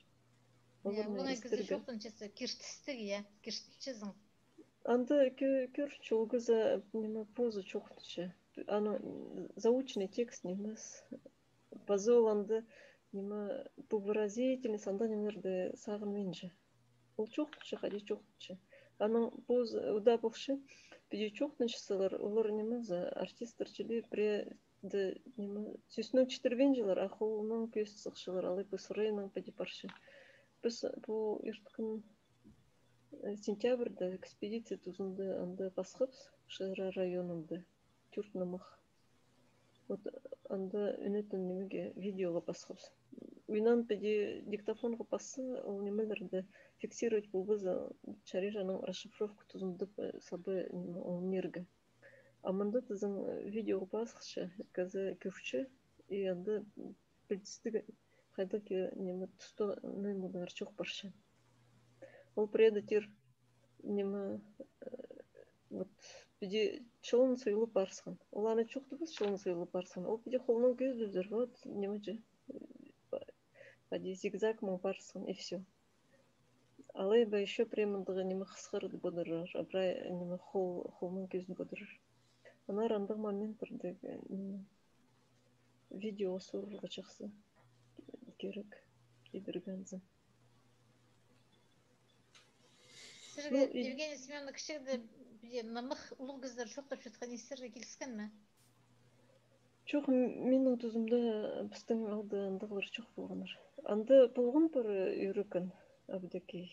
Я, оларны оңай кізі истерге. Чоохтанчазы, киртістіг, я, киртінчезің. Анда кӧ-, кӧрінче, ол кізі, ниме, позы чоохтанча. Аның, м, заученный текст нимес. Паза ол анда, ниме, пу выразительность, анда нимелерді сағынминча. Ол чоохтанча, хайди чоохтанча. Анаң позы удаа полча, піди чоохтанча салар, олар ниме за артисттар чіли пірее дее, ниме, сӧснең читірбинчелер, а холнаң кӧзіт сыхчалар, алай пу сырайнаң піди парча. Піс пу ирткен, э, сентябрьда экспедиция тузында анда пасхабыс, Шира районында, тӧрт нымах. Вот анда ӱнетін нимеге, видеоға пасхабыс. Ойнаан піди диктофонға пасса, ол нимелерді фиксировать полбаза, чарир аның расшифровка тузында, э, саба, ниме, оңнирға. А мында тізең, э, видеоға пасханча, кізі кӧрче, и анда пілдістіг хайдағ-да, ниме, туста ноо мындағ чоох парча. Ол пірее дее тир, ниме, э, вот, піди чылын суйлап парысхан. Ол аны чоохтабас, чылын суйлап парысхан. Ол піди холнаң кӧзідібізер, вот, ниме же, э, па-, піди зигзаг мын парысхан, и всё. Алай ба ещё пірее мындағ ниме хысхырып одырар, а пірее ниме хол-, холнаң кӧзіт одырар. Аннаңар андағ моменттарны, э, ниме, видеоға суурарға чахсы, кирек, кидіргензің. Сірерге, ну, и Евгения Семеновна, кічігде пір нымах улуғ кізілер чоохтапчатхан истерге киліскен ме? Чох, м-, минің тузымда пістің аалда андағлар чох полғаннар. Анда полған пар, э, Ӧрекең Абдекей.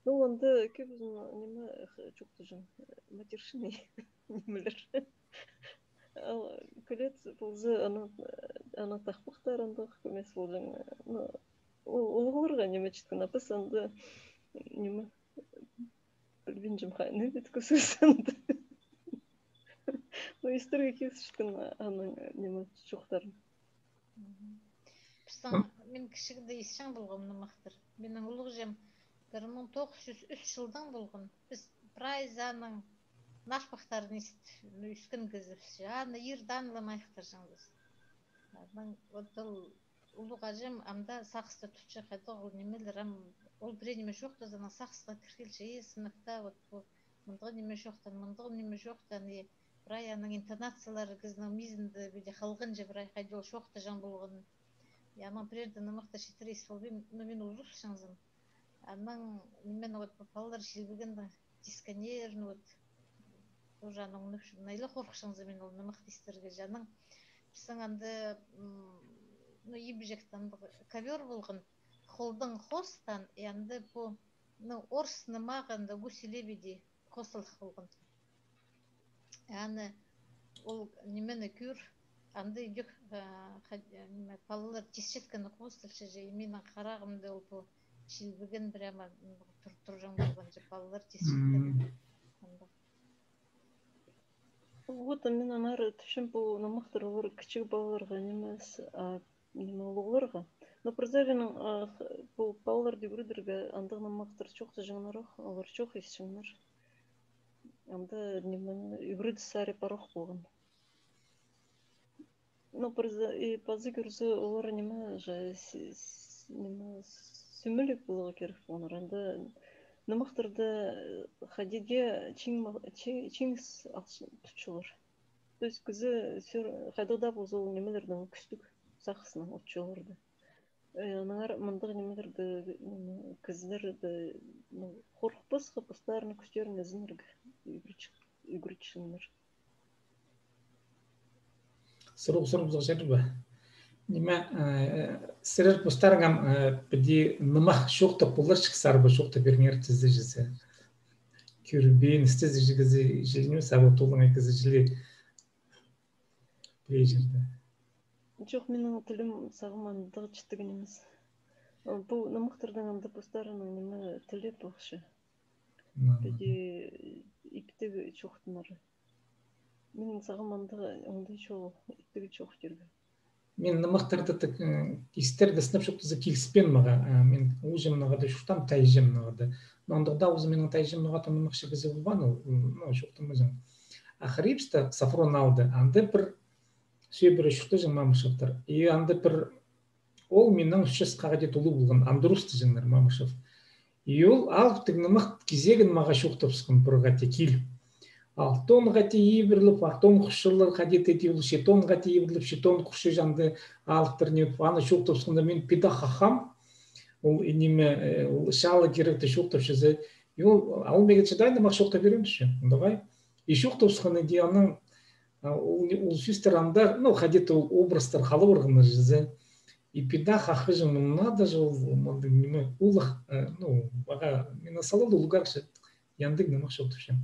Ну, анда кӧбізін, ниме, х-, чоохтаҷаң, э, матершинный нимелер. Ал кӧлет полза, анаң, анаң тахпахтар андағ кӧмес полҷаң. Ну, ол, улуғларға ниме читкен, а піс анда, ниме, пілбинчем, хайди иткен сӧс анда. Ну, истерге килісчеткен аның, ниме, чоохтарын. Мгм. Пістің, м, мин кічігде исчең полғам нымахтар. Минің улуғҷем пір муң тоғыс чӱс ӱс чылдаң полған. Піс прайзы аның нашпахтарын истіп, ну, ӧскен кізібіс. Аны иртен ла майыхтырҷаңмыс. Анаң вот ол улуғ аҷам ам даа сағыста тутча, хайдағ ол нимелер, ам ол пірее ниме чоохтаза, анаң сағысха кір килче, и сынап таа, вот пу мындағ ниме чоохтаан, мындағ ниме чоохтаан, и прай аның интонациялары кізінің мизінде піди халғанҷа, прай хайди ол чоохтаҷаң полған. Я, анаң пірерде нымахты читіре ис полбин, но мин узуспинчам. Анаң ниме, вот, пу палалар чилбігеннең тискеннер, ну вот, тоже анаң, ну, в общем, найлы хорыхчам мин ол нымахты истерге. Анаң пістің анда, м, ну, ибҷекте анда ковёр полған, холдаң хоостаан, и анда пу, ну, орыс нымағы анда «Гуси-лебеди» хоосталығ полған. Аны ол нимені кӧр, анда идӧк, а, ха-, ниме, палалар тисчеткені хоосталча, и минің харағымда ол пу чилбіген прямо, м, тур-, турҷаң полған чи, палалар тисчеткені. М. Анда. Вот, а мин анар тіпчем, пу нымахтар олар кічіг палаларға нимес, а ниме, улуғларға. Но пір саринаң, а, х-, пу палаларды ӱгредерге андағ нымахтар чоохтаҷаңнар ох, олар чоох исчеңнер. Анда ниме, ӱгредіс сари пар ох полған. Но пір за-, и паза кӧрзе, олар ниме же, с-, с-, ниме, сӧмелек поларға кирек полғаннар. Анда нымахтарда, э, хайди дее чиң ма-, чи-, чиңіс алча-, тутчалар. То есть кізі сӧр-, хайдағ даа полза ол нимелердең кӱстіг, сағыснаң утчалар даа. Э, аннаңар мындағ нимелерде, ниме, кізілерді, ну, хорыхпасха, постарының кӱстерін ізенерге ӱгретче-, ӱгретчеңнер. Сурығ сурыбызарға чарир ба? Ниме, э, сірер постарыңар, э, піди нымах чоохтап поларҷыхсар ба, чоохтап пиріңер тізе чізе. Кӧрбеен істезі чізе чіли нимес, а вот олаңай кізі чіли. Пірее чирде. Чох, минің тілім, сағам, андағ чіттіг нимес. Пу нымахтарның анда постарының ниме тілі пахча. Піди иптіг чоохтанар. Минің сағам андағ оңдай чоғыл, иптіг чоохтирға. Мин нымахтарды тік, м, истерге сынап чоохтаза киліспеен мағаа. А, мин ууҷам ноға даа чуртаам, тайҷам ноға даа. Но андағ даа полза минің тайҷам ноға даа нымахчы кізі полбаан ол, м, ну, чоохтамаҷаң. А Харибста, Софрон аалда, анда пір сӧбіре чуртаҷаң Мамышевтер. И анда пір ол миннең ӱс часха хати улуғ полған, Андрус тіҷеңнер, Мамышев. И ол алыптығ нымах кизегін мағаа чоохтапсхан пір хати кил. Алтон хати ибіріліп, алтон хурчалар хати тіди ол, читон хати ибіріліп, читон хурча чанды алыптар ниме, аны чоохтапсханда мин піди хаххам, ол, и ниме, э, ол чаалығ киректі чоохтапчазы. И ол, а ол мағаа чидай нымах чоохтап пирем тіпче. Андағай. И чоохтапсханы даа аның, а, ол, ол сӧстер анда, ну, хати ол образтар хал парғаннар чізе. И піди хаххаҷаң, мына даже ол, мындағ ниме, улуғ, э, ну, мағаа, мин салал улуғ арчы, андағ нымах чоохтапча.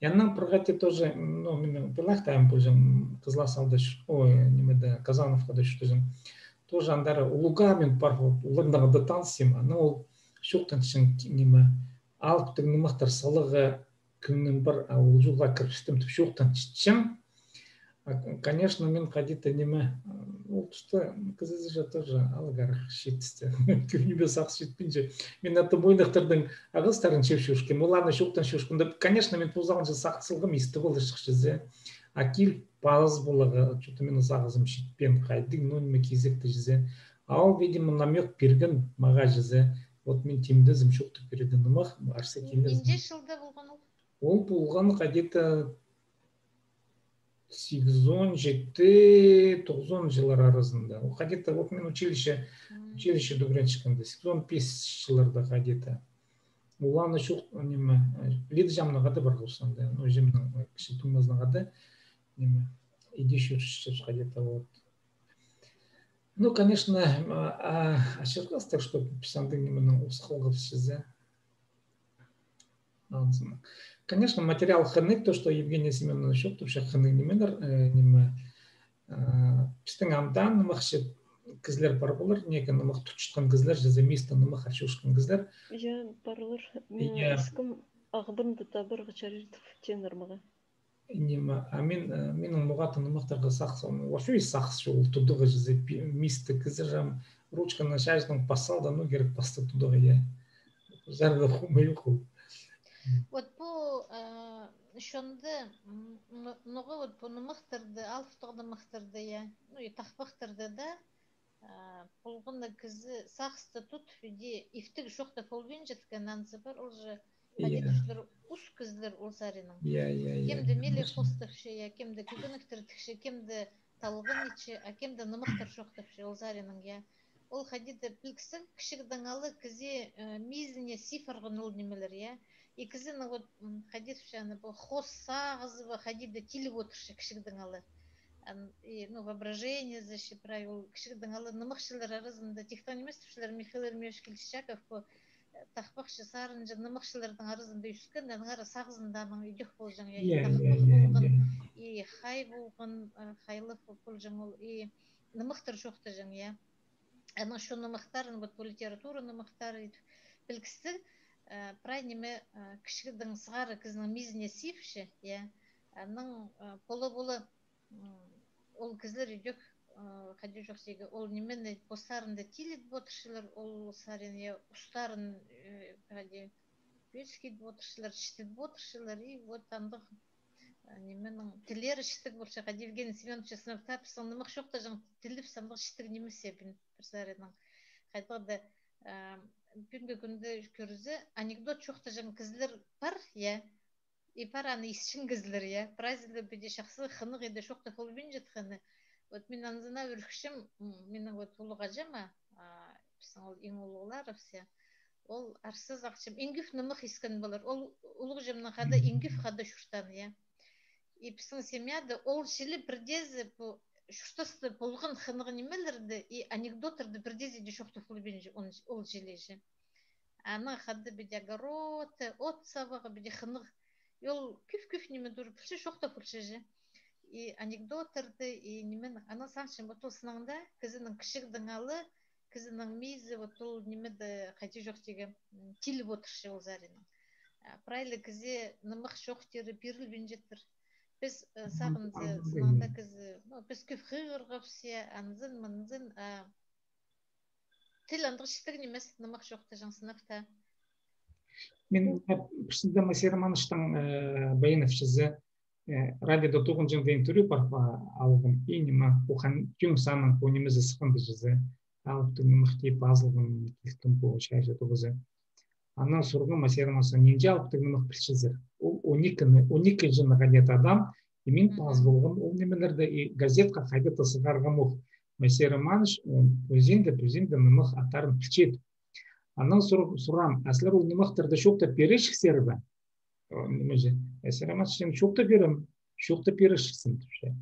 Анаң пір хати тоже, ну, мин пілдім, тайым полҷаң, Кызлас аалда чур-, ой, нимеде, Казановкада чуртаҷаң. Тоже андар улуғ ағаа мин пар, вот, оларнаң даа таныс эм, анаң ол чоохтанчаң ниме, алыптығ нымахтар саларға кӧңнім пар, а ол чолға кірібістім тіп чоохтанчаң. А, конечно, мин хайди-да ниме, ол туста кізі же тоже алғарах читісті. Кӧңніме сағыс читпинче. Мин ата мойнахтарның ағастарын чеп чӧрчем. Оларны чоохтан чӧрчем. Конечно, мин позы алынҷа сағыс салғам, истіп аларҷых чізе. А кил пазы поларға, что-то минің сағызым читпеен, хайдағ, ну, ниме кизекті чізе. А ол, видимо, намёк пирген мағаа чізе. Вот мин тимдезім чоохтап пирерге нымах, арса килер. Нинҷе чылда полған ол? Ол полған где-то сигізон читі, тоғызон чыллар аразында. Ол где-то вот мин училище, м, училищеде ӱгренчеткенде, сигізон пис чылларда где-то. Оларны чох, ниме, Лида Чамнаға даа пар полза анда, ну, Чамның, э, кічіг туңмазынаға даа, ниме, иди чӧрчебіс где-то вот. Ну, конечно, а, а, ачырғас, так что піс андағ нименең осхалғабыс чізе. Анзын. Конечно, материал хынығ, то, что Евгения Семёновна чоохтапча, хынығ нимелер, э, ниме, э, пістің анда нымахчы кізілер пар полар, неке нымах тутчатхан кізілер, же мисте нымах арча ӱскен кізілер. Я, парлар. Мин, я, искем Ағбанда табарға чарир тіп тееннер мағаа. Ниме, а мин, э, минің ноға-да нымахтарға сағыс, вообще сағыс чоғыл тудығы чізе, пи-, мисте кізі же ам ручканы чачынаң пас сал даа, ну, кирек пасты тудығы, я. Чарда хумай ох ол. Вот пу, э, чонда, м, м, ноға вот пу нымахтарды, алыптығ нымахтарды, я, ну, и тахпахтарды даа, а, полған на кізі сағысты тудып, иди иптіг чоохтап полбинчатхан анзы пар, ол же, я, хайди тіпчелер, хос кізілер ол саринаң. Я, я, я. Кемде мелек хостапча, я, кемде кӧгенектер тікче, кемде талған итче, а кемде нымахтар чоохтапча ол саринаң, я. Ол хайди-да пілгізең, кічігдең ала кізі, э, мизіне сип парған ол нимелер, я. И кізінің вот, м, хайди тіпче аны, пу хос сағызы ба хайди-да тиліп одырча кічігдең ала. Ан-, и, ну, воображениезі, че прай ол кічігдең ала нымахчылар аразында, тиктең нимес тіпчелер, Михаил Еремеевич Кильчичаков, пу, э, тахпахчы, сарынҷы, нымахчыларның аразында ӧскен, аннаңар сағызында аның идӧк полҷаң, я, и, я, я, тахпах, я, полған, я, и хай полған, э, хайлығ пол-, полҷаң ол, и нымахтар чоохтаҷаң, я. Аның чоо нымахтарын, вот, пу литература нымахтары, пілгізең, э, прай ниме, э, кічігдең сығара кізінің мизіне сипче, я. Анаң, э, пола-пола, м, ол кізілер идӧк, э, хайди чоохтирға, ол нимені постарында тилідіп одырчалар, ол сарин, я, устарын, э, хайди, пӧзік идіп одырчалар, чітігіп одырчалар, и вот андағ, э, нименің тіллері чітіг полча, хайди Евгений Семёнович Сынап та, пістің нымах чоохтаҷаң тілібіс андағ чітіг нимес, я, пір саринаң. Хайдағ-да, э, пӱӱнгі кӱнде кӧрзе, анекдот чоохтаҷаң кізілер пар, я, и пар аны исчең кізілер, я. Прайзы ла піди чахсы, хынығ иде чоохтап полбинчатханы. Вот мин анзына ӱрікчем, м, минің вот улуғ аҷама, а, пістің ол иң улуғларыбыс, я. Ол арса сағынчам, иң кӧп нымах искен полар. Ол улуғ аҷамнаң хада иң кӧп хада чуртаан, я. И пістің семьяда ол чіли пірдеезі пу чуртаста полған хынығ нимелерді и анекдоттарды пірдеезі дее чоохтап полбинча ол чіли чи. Анаң хада піди огородта, от сабағы, піди хынығ. И ол кӧп-кӧп ниме тура пілче, чоохтап полча чи. И анекдоттарды, и ниме, анаң сағынчам, вот ол сыннаң даа, кізінің кічігдең ала, кізінің мизі, вот ол нимеде, хайди чоохтирға, м, тиліп одырча ол саринаң. А, прай ла кізее нымах чоохтирға пирілбинчетір. Піс, э, сағынза, сыннаң даа кізі, ну, піс кӧп хығырғабыс, я, анзын-мынзын, а, тіл андағ чітіг нимес, нымах чоохтаҷаң сынап та. Мин, э, пірсінде Моисей Романовичтің, э, Баинов чізе, э, радиода тоғынҷаң даа интервью пар, а, алғам. И ниме, пу хан тӧң санның пу нимезі сыхханда чізе, алыптығ нымах тіп пазылған, килтім пу чайҷы тоғызы. Анаң сурғам Моисей Романовичтең, нинҷе алыптығ нымах пілчезер. Ол он ікі, он ікі чылға даа адам, и мин пазып алғам ол нимелерді, и газетха хайда-да сығарғам ох. Моисей Романович, э, пӧзінде, пӧзінде нымах аттарын пілчет. Анаң сур-, сурғам, а сірер ол нымахтарды чоохтап пирерҷіксер бе? О, ниме чи, Моисей Романович, син чоохтап пирем, чоохтап пирерҷіксің, тіпче.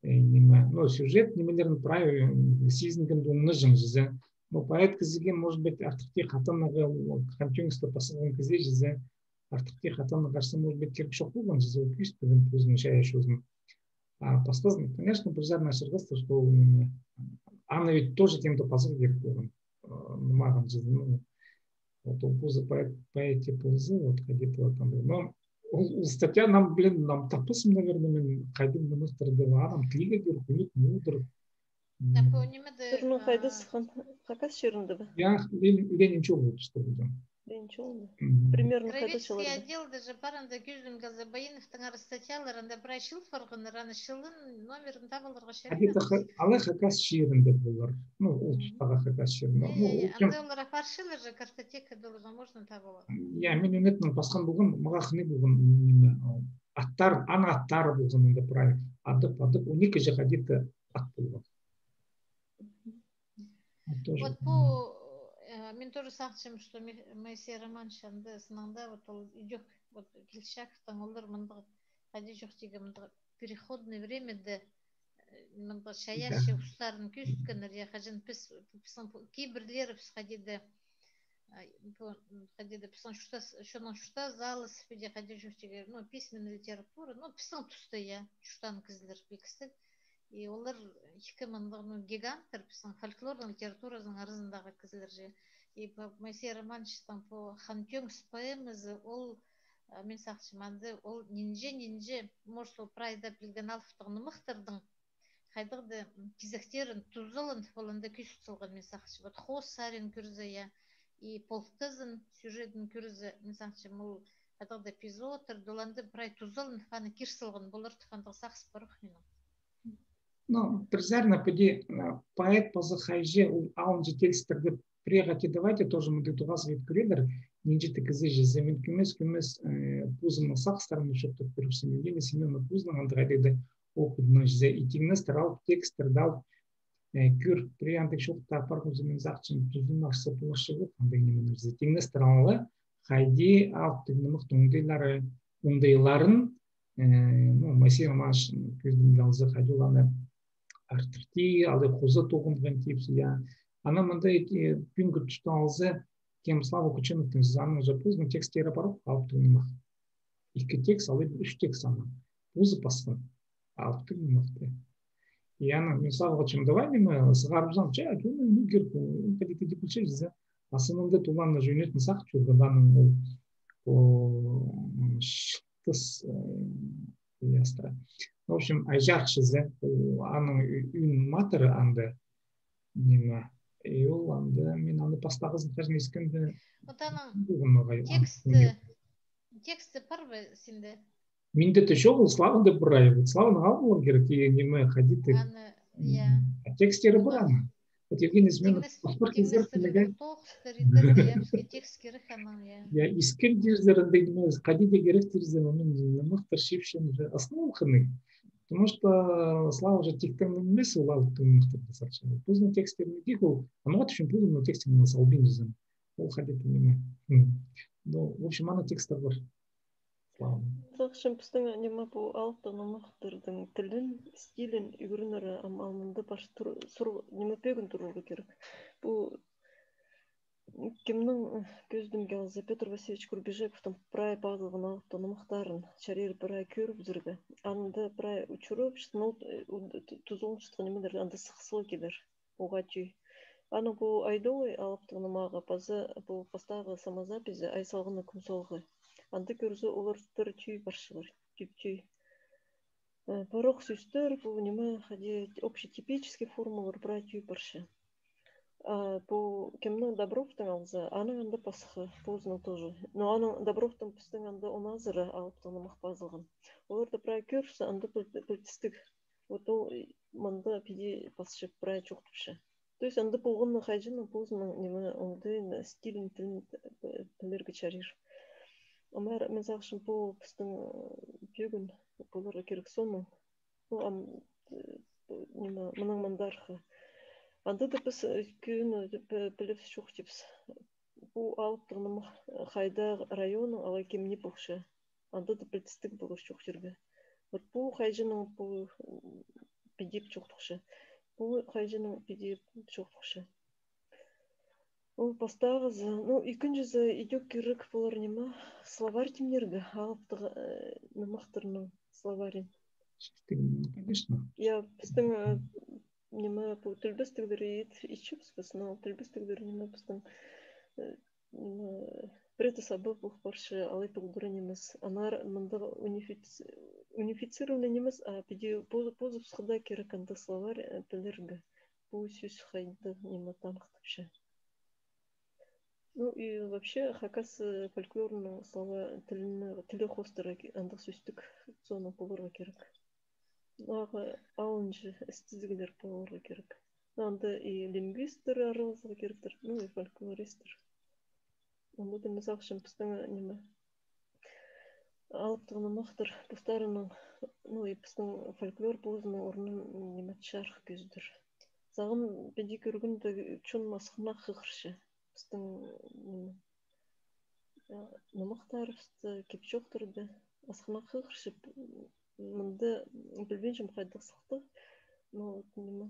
Э, ниме, ну, сюжет нимелерін прай, э, сизінген, оңнаҷаң чізе. Ну, поэт кізіге, может быть, артых тее хатаннаға, хан тӧңісте пазылған кізее чізе, артых тее хатаннаға, может быть, кирек чох полған чізе, ол кӧзіт пирген позының чайаачызын. А пастазын, конечно, пір саринаң чарғасты, что ол ниме, аны ведь тоже кем-то пазарға кирек полған, э, нымағын чізе, ну, вот ол позы поэт, поэт тіп полза, вот, хайди-да там. Но ол, ол статья нам, блин, нам таппаспын, наверное, мин хайдағ нымахтарды адам тілирге кирек, ӱнік, мудр. А пу нимеде, сірернің хайда сыххан, Хакас чирінде бе? Я, Ленин, Ленин чолы, что ли. Ленин чолы. Примерно хайда чылларда? Краеведческий отделде же пар, анда кӧзідімге за Баиновтың ара статьялар, анда прай чыл парғаннар, аны чылын, номерін таап аларға чарир. Хайда, алай Хакас чирінде полар. Ну, ол тустағы Хакас чирінде. Ну, ол анда олар апарчалар же, картотекада оларға можно таап аларға. Я, мин ӱнетін пасхан полғам, мағаа хынығ полған, ниме, аттар, аны аттары полған анда прай. Адап, адап, он ікі же хайди-да ат полған. Вот пу, э, мин тоже сағынчам, что Ме-, Моисей Романович анда сыннаң даа, вот ол идӧк, вот Кильчичаковтың олар мындағ, хайди чоохтирға, мындағ переходное времяда, э, мындағ чайаачы устарын кӧзіткеннер, я, хаҷан піс, пістің пу-, кибірлерібіс хайди-да, а, пу, м, хайди-да пістің чуртас, чонның чуртазы алыс, піди хайди чоохтирға, ну, письменная литература, ну, пістің туста, я, чуртаан кізілер пілдістіг. И олар ікі мындағ, ну, гиганттар, пістің фольклорның литературазының аразындағы кізілер же. И пу Моисей Романовичтің пу «Хан Тӧңіс» поэмазы, ол, а, мин сағынчам, анда ол нинҷе-нинҷе, может, ол прайда пілген алыптығ нымахтарның хайдағ-да, м, кизектерін тузаланып, ол анда кӧзіт салған, мин сағынчам. Вот хоос сарин кӧрзе, я, и полтазын сюжетін кӧрзе, мин сағынчам, ол хайдағ-да эпизодтар, ол анда прай тузаланып, аны кир салған полар тіп андағ сағыс пар ох минің. Ну, пір саринаң піди, э, поэт паза хайҷы, ол алынҷа тилістерді прегати давайте тоже мындағ тоғазығ ит кӧрерлер. нинҷе-де кізі чізе, мин кӧмес-кӧмес, э, позымның сағыстарымны чоохтап пирібіссем, Евгения Семёновна позының андағ хайдағ-да опытынаң чізе, и тиңнестір алып, текстерді алып, э, кӧр, пірее андағ чоохтап парғам, мин сағынчам, тӱзін ашса поларҷых, андағ нимелерзер. Тиңнестір алып, хайди алыптығ нымахтың оңдайлары, оңдайларын, э, ну, Моисей Романович кӧзідімге алза, хайди оларны артыртир, алай хоза тоғынған тіпче, я. Анаң мында, э, пӱӱнгі туста алза, кем Слава Кученовтың, аның же позының текстері пар ох, алыптығ нымах. Ікі текст, алай пір ӱс текст аның. Позы пасхан. Алыптығ нымахты. И анаң мин сағынчам, давай, ниме, сығарыбызам, че, ну, ну, кирек, ну, хайди-да пілчебіс, за. Асылында толанны жөнетін сағын чӧрген, анаң ол, о, м, чылтыс, э, ястыра. В общем, Айҷарых чізе, ол аның ӱ-, ӱн матыры анда, ниме, и ол анда, мин аны пастағызын хаҷан искем дее, вот аның тексті, тексті пар ба сенде? Минде тее чоғыл, Славада прай. Вот Славаны алып аларға кирек, и ниме, хайди-да. Аны, я. М, а текстері пар аның. Вот Евгений Семёнов, тиңнес-, паспорт тиңнестірерге кирек, тоғыстар идерге, я, бізге текст кирек аның, я. Я, искем тирзер, андағ ниме, хайди-да кирек тирзер, аны нымахтар чыыпчам уже основа хынығ. Потому что Слава же тиктең нимес, ол алыптығ нымахтарны сарча. Позының текстерін идӧк ол, а ну вот ещё позының текстерін салбин чізе. Ол хайди-да ниме. М. Ну, в общем, ана текстер пар. Сағынчам, пістің ниме пу алыптығ нымахтарның тілін, стилін ӱгренерге ам алнында пар тур-, сур-, ниме пӧгін турарға кирек. Пу кемнің, э, кӧзідімге алза, Пётр Васильевич Курбижековтың прай пазылған алыптығ нымахтарын чарир прай кӧрібізерге. Анда прай учуры, ну, э, у-, ту-, тузаланчатхан нимелер анда сыхсыл килер. Уғаа тӧӧй. Анаң пу «Айдолай» алыптығ нымағы паза пу пастағы самозапись, «Ай салғаны, кӱн салғы». Анда кӧрзе, олар тӧӧй парчалар, тӧӧй. Э, парох сӧстер, пу ниме, хайди, общетипический формалар прай тӧӧй парча. А пу кемнің, Добровтың алза, аның анда пасха, позының тоже. Но аның, Добровтың, пістің анда он азыра алыптығ нымах пазылған. Оларны прай кӧрзе, анда піл-, пілдістіг. Вот ол, э, мында піди пасча, прай чоохтапча. То есть анда полған на хайҷының позының ниме, оңдайын, стилін, тілін, э, пілерге чарир. Ам ар-, мин сағынчам, пу пістің, э, пӧгін поларға кирек соонаң. Ну, ам, э, ниме, мынаң мындархы. Анда даа піс, э, кӧні, э, пі-, пілібіс чоохтибыс. Пу алыптығ нымах, э, хайдағ районның алай кемні полча. Анда даа пілдістіг полар чоохтирға. Вот пу хайҷының пу, м, піди чоохтапча. Пу хайҷының піди чоохтапча. Ол пастағызы. Ну, ікінҷізі, идӧк кирек полар ниме, словарь тимнирге, алыптығ, э, нымахтарның словарин. Конечно. Я, пістің, э, ниме, пу тілбестіглер ит-, итчебіс піс, но тілбестіглер ниме пістің, э, ниме, предособа полып парча, алай толдыра нимес. Аннаңар мындағ унифици-, унифицированный нимес, а піди поз-, позыбысха даа кирек андағ словарь, э, пілерге. Пу сӧс хайдағ ниме таныхтапча. Ну и вообще хакас, э, фольклорының слова тіліне, тілі хоостыра ки-, андағ сӧстік соонаң поларға кирек. Ағаа алынҷа істезіглер поларға кирек. Анда и лингвисттер араласарға киректер, ну и фольклористтер. Анда даа, мин сағынчам, пістің, ниме, алыптығ нымахтар постарының, ну и пістің фольклор позының орнын, ниме, чарых кӧзідер. Сағам піди кӧргенде чон асхынах хығырча. Пістің, ниме, э, нымахтарыбысты, кип-чоохтарды асхынах хығырча, мында пілбинчем хайдағ сыхты, но вот, ниме,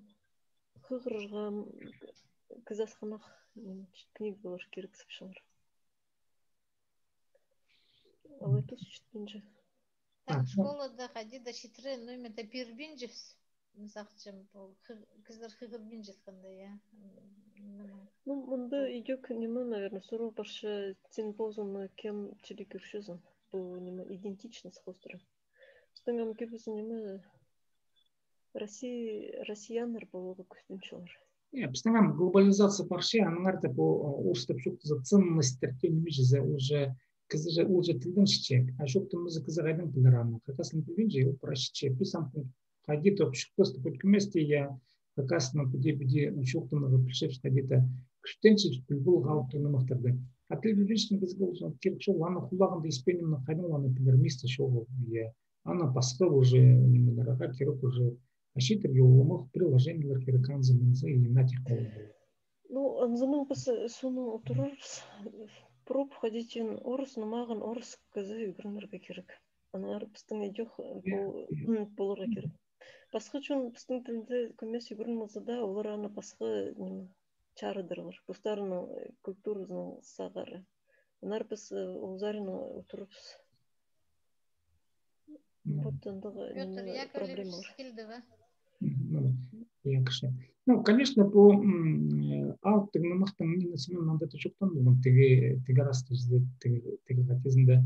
хығырарға, м, кізі асхынах, м, книгалар кирексіпчелер. Алай тус читпинче. Так, школада хайди даа читіре, ну, ниме-де пирбинчебіс. Мин сағынчам, пу хы-, кізілер хығырбинчатханда, я. М, ниме. Ну, мында идӧк ниме, наверное, сурығ парча, син позыңны кем чіли кӧрчезің. Пу ниме, идентичность хоостыра. Пістің ам кӧбізі ниме, Россия, россияннар поларға кӱстенчелер. Я, пістің ам глобализация парча, аннаңар даа пу, о, орыстап чоохтаза, ценностьтар тее ниме чізе, уже кізі же, ол же тілдең чітче. А чоохтанмаза, кізі хайдаң пілер аны? Хакас тілін пілбинче, ол прай чітче. Піс ам хайди-да чоохтастығ, хоть кӧместіг, я, хакаснаң піди-піди чоохтанарға пілчебіс хайди-да. Кӱстенчебіс пілбин алыптығ нымахтарды. А тіл ӱгренчеткен кізіге ол кирек чоғыл, аның хулағында испеен нимені хайдаң ла аны пілер, мисті чоғыл, я. Анаң пасха уже нимелер, ағаа кирек уже, а чииттерге улуғ приложениелер кирек, анзы-мынзы, и на технология. Ну, анзы-мынзы піс, э, соонаң одырарбыс, э, пробовать идерге, орыс нымағын орыс кізі ӱгренерге кирек. Аннаңар пістің идӧк, э, пу-, м, поларға кирек. Пасха чон пістің тілді кӧмес ӱгреніп алза даа, олар аны пасха, ниме, чарыдарлар. Постарының, э, культуразының сағара. Аннаңар піс, э, ол саринаң одырарбыс. Вот андағ, Пётр ниме, Яковлевич проблемалар килді бе? Ну, я, кӧрчем. Ну, конечно, пу, м, э, алыптығ нымахтың нимезі мин анда даа чоохтаам, тігі, тігі растыҷы, тігі, тігі хатизында.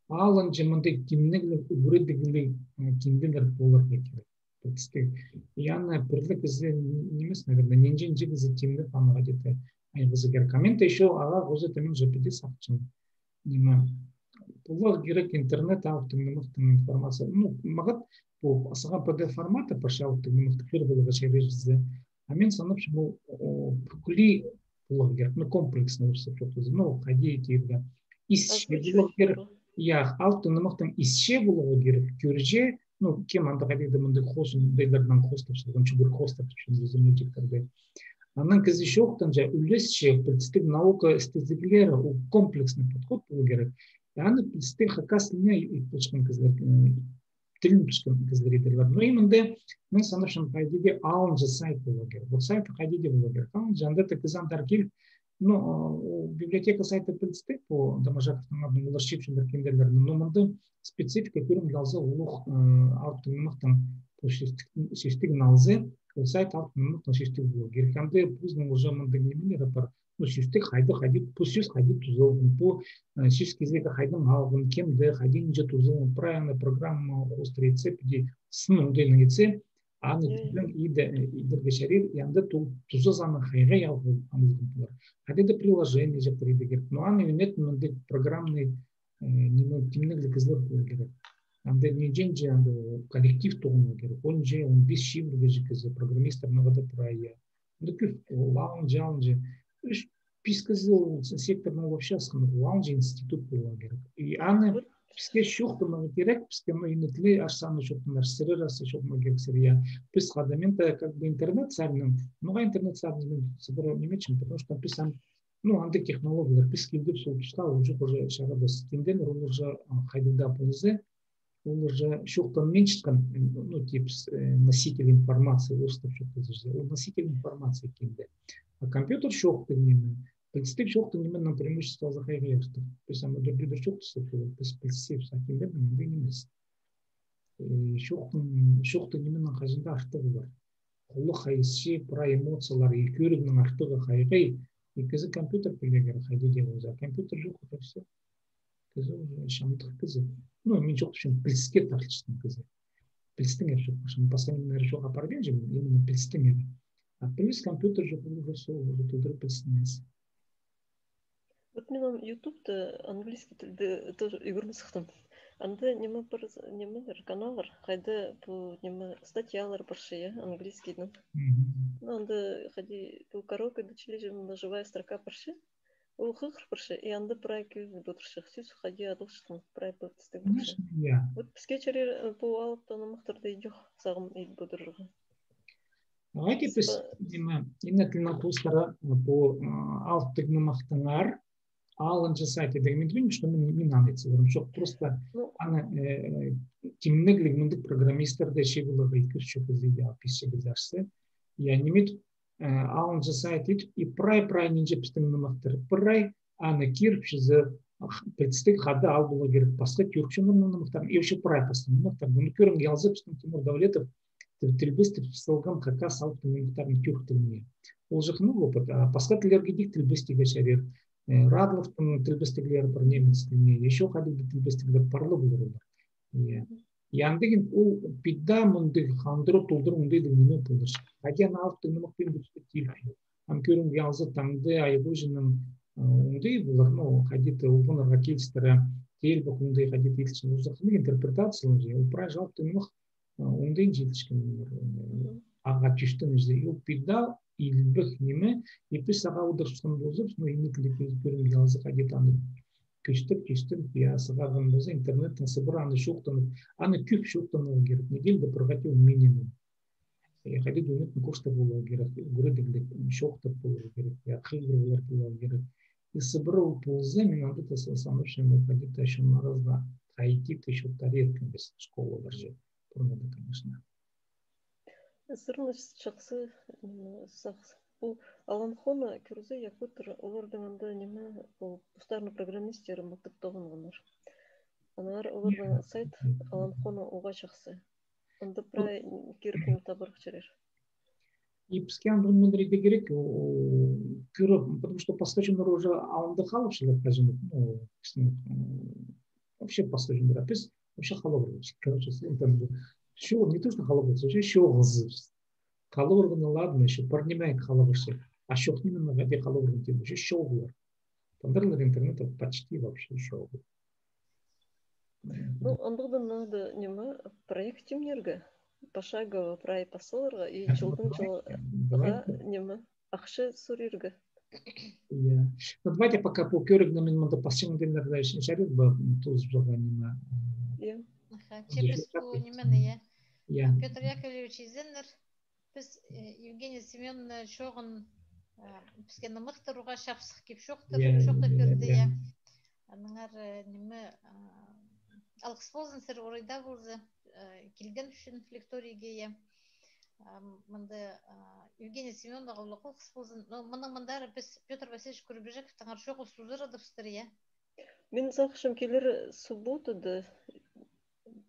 Алынҷа мындағ тимнегліг, ӱгредігліг, э, кинделер поларға кирек. Пілдістіг. И аны пірліг кізі нимес, наверное, нинҷе-нинҷе кізі тимнеп, аны хайди-да айғазарға кирек. А мин дее ещё ағаа хоза тимнеп, же піди сағынчам. Ниме, поларға кирек интернет алыптығ нымахтың информация. Ну, мағат пу сағам П Д Ф форматы парча алыптығ нымахты кӧр поларға чарирза. А мин санапчам, ол, о, пӱкӱле поларға кирек, ну, комплексно орыстап чоохтаза. Ну, хайди тирге. Исче поларға кирек. Я, алыптығ нымахтың исче поларға кирек, кӧрче, ну, кем анда хайди-да мындағ хоос, ондайларнаң хоостап салған, чӱгӱр хоостап салған, мультиктерде. Анаң кізі чоохтанча, ӱлесче, пілдістіг, наука істезіглері, ол комплексный подход полу кирек. И аны пілдістіг хакас тіліне ит полчатхан кізілер, э, тілін пілчеткен кізілер идерлер. Но и мында мин санапчам, хайди-да алынҷа сайт полу кирек. Вот сайт хайди-да полу кирек. Алынҷа, анда даа кізі андар киліп, ну, а, ол библиотека сайты пілдістіг, пу Доможаковтың адынаң олар чыыпчалар кинделерні. Но мында специфика кӧрімге алза, улуғ, э, алыптығ нымахтың пу сӧстік, сӧстігін алза, ол сайт алыптығ нымахтың сӧстігі полу кирек. Анда позының уже мындағ нимелері пар. Ну, сӧстік хайди, хайди, пу сӧс хайди тузалған, пу, э, сӧс кизегі хайдаң алған, кемде, хайди нинҷе тузалған, прай аны программа хоостыра итсе, піди сын оңдайнаң итсе, аны, э, тиңнең иде-, идерге чарир, и анда ту-, тузазынаң хайди алған, аңылған полар. Хайди даа приложение чаптыр идерге кирек. Но аны ӱнетін мындағ программный, э, ниме, тимнегліг кізілер поларға кирек. Анда нинҷе-нинҷе, анда коллектив тоғынарға кирек. Он же, он пис чибіргі же кізі, программистер ноға даа прай, я. Анда кӧп, ол алынҷа, алынҷа. Ӱс, пис кізі ол секторнаң вообще асхынча, ол алынҷа институт поларға кирек. И аны піске чоохтанарға кирек, піске, ну, ине тілі арса аны чоохтанар, сірер арса чоохтанарға кирек, сірер, я. Піс хада, мин дее как бы интернет саринаң, ноға интернет саринаң мин сыбыра ниме итчем, потому что піс ам, ну, андағ технологиялар, піс килдібіс ол тусха, ол чох уже чарабас. Кинделер, ол уже, а, хайдағ даа полза, ол уже чоохтанминчатхан, ну, типа, э, носитель информации, орыстап чоохтаза, ол носитель информации кинде. А компьютер чоохтығ ниме, пілдістіг, чоохтығ нименің преимуществозы хайдағ артых. Піс ам удур-тӧдір чоохтасчабыс, піс пілдістіг, а кинденің андағ нимес. Э, чоохтығ, чоохтығ нименің хаҷан даа артығы пар. Хулах хайысча, прай эмоциялар, и кӧрігнің артығы хайдағ, и кізі компьютер пілерге кирек, хайди даа полза, компьютер чох, это всё. Кізі уже чамдых кізі. Ну, мин чоохтапчам, піліске тартчатхан кізі. Пілістеңер чоохтапчам. Пасха нимелер чоох апарбинчам, именно пілістеңер. А піліс, компьютер чох, ол уже, ол уже толдыра піліс нимес. Вот мин ам ютубта английский тілді тоже ӱгреніп сыхтым. Анда ниме пар, нимелер, каналлар, хайда пу ниме, статьялар парча, я, английскийдең. Мгм. Ну, анда хайди пу караокеде чіли же, мында живая строка парча. Ол хығыр парча, и анда прай кӧзідіп одырча. Сӧс хайди адалчатхан, прай пілдістіг парча. Конечно, я. Вот піске чарир, э, пу алыптығ нымахтарны идӧк сағам идіп одырарға. Давайте піс, ниме, ине тілінең хоостыра, э, пу, э, алыптығ нымахтаңар алынҷа сайт идерге. Мин тимнеем, что мин, мин аны ит саларым чох. Просто аны, э, тимнегліг мындағ программисттерде чыыларға ит кӧрче кізі, я, пис кізі арса. Я, ниме, э, алынҷа сайт идіп, и прай-прай нинҷе пістің нымахтар. Прай аны киріп чізе, ах, пілдістіг, хада ал поларға кирек, пасха тӱрк чоннарның нымахтарын, и вообще прай пасха нымахтарын. Мыны кӧрімге алза, пістің Тимур Давлетов тіл-, тілбестеп салған хакас алыптығ нымахтарын тӱрк тіліне. Ол же хынығ опыт, а пасха тіллерге дее тілбестирге чарир. Э, Радловтың тілбестіглері пар немец тіліне, ещё хайдағ-да тілбестіглер пар ла полар олар. Е. Андағ ол піди мындағ хандыра толдыра оңдайлығ ниме полар. Хайди аны алыптығ нымахпин пу тилге. Ам кӧрімге алза, таңда Айғоҷинның, э, оңдай полар, ну, хайди-да олғаннарға килістіре, теелбек оңдай хайди-да илче, ол сах интерпретациялар, ол прай алыптығ нымах, э, оңдайынҷа илчеткен, э, ағаа тӧстенҷе, ол піди илбек ниме, и піс сағаа одырчатхан полза, ну, именно кӧрім ялзы хайди-да аны кӧстеп, кӧстеп, я, сығарған полза, интернеттең сыбыра аны чоохтанып, аны кӧп чоохтанарға кирек, неделяда пір хати минимум. Э, хайди-да ӱнетін кӧстеп поларға кирек, ӱгредіглеп, чоохтап поларға кирек, я, хығырығлар поларға кирек. И сыбыра ол полза, мин анда даа са-, санапчам, ол хайди-да чоннарыбысха хайди-да чоохтир ирткен піс школаларҷа. Пурнада, конечно. Сірернің чахсы, м, сағыс. Пу Аланхоны кӧрзе, якуттар, оларның анда ниме, пу постарының программистері мылтых тоғынғаннар. Аннаңар оларның сайт Аланхоны уғаа чахсы. Анда прай кирек ниме табарға чарир. И піске андағ нимелер иде кирек, о, кӧріп, потому что пасха чоннар уже алында халып чӧрер хаҷан, ну, пістің, м, вообще пасха чоннар, а піс вообще халып чӧрербіс. Короче, с-, там, чо-, не то, что халып чӧрербіс, вообще чоғылзабыс. Халып чӧргені ладно, ещё пір ниме халып чӧрче. А чох ниме, хайди халып чӧрген тим, вообще чоғыл. Тандырлар интернетте почти вообще чоғыл. Ну, андағ даа надо, ниме, проект тимнирге, пошагово прай пас саларға, и чылдаң чылға, ниме, ахча сурирға. Я. Ну, давайте пока пу кӧрігні мин мында пасчам, тимнирге чарир ба, м, тоозып салған ниме. Я. Аха, че піс пу нимені, я. Я. Пётр Яковлевич изеннер, піс, э, Евгения Семёновна чоғын, э, піске нымахтар уғаа чапсых кип чоохтап, я, чоохтап пирді, я. Аннаңар, э, ниме, э, алғыс ползын сірерге, орайда полза, э, килген ӱчӱн лекторийге, я. Ам, мында, э, Евгения Семёновнаға улуғ алғыс ползын. Но мының мындар піс Пётр Васильевич Курбижековтаңар чоғыл сузырадыбыстыр, я. Мин сағынчам, килер субботада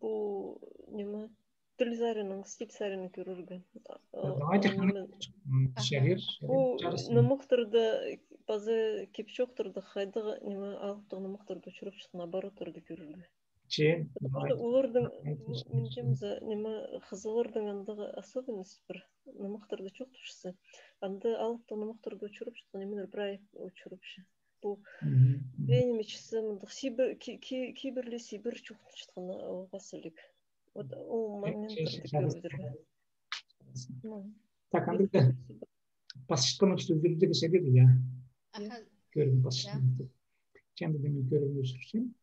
пу, ниме, тіл саринаң, стиль саринаң кӧрерге. А, давайте, м, ниме, м, аха, чарир, пу чарир, чарир. Нымахтарда, паза кип чоохтарда хайдағ, ниме, алыптығ нымахтарда учурапчатхан обороттарды кӧрерге. Че, потому что давайте, оларның, давайте, м, мин тим за, ниме, хызылларның андағ особенность пар. Нымахтарда чоохтапчатса, анда алыптығ нымахтарда учурапчатхан нимелер прай учурапча. Пу, мгм, мгм, пеенім итчезе, мындағ сибір, ки-, ки-, кибірлі сибір чоохтапчатхан, а, уғаа сіліг. Вот ол, э, моменттерді кӧрерге. Ну, так, анда пасчатханнар, что ӱзӱрерге чарир, я. Аха. Кӧрдім, я, пасчатханнар. Че анда даа мин кӧріп ӱзӱрчем.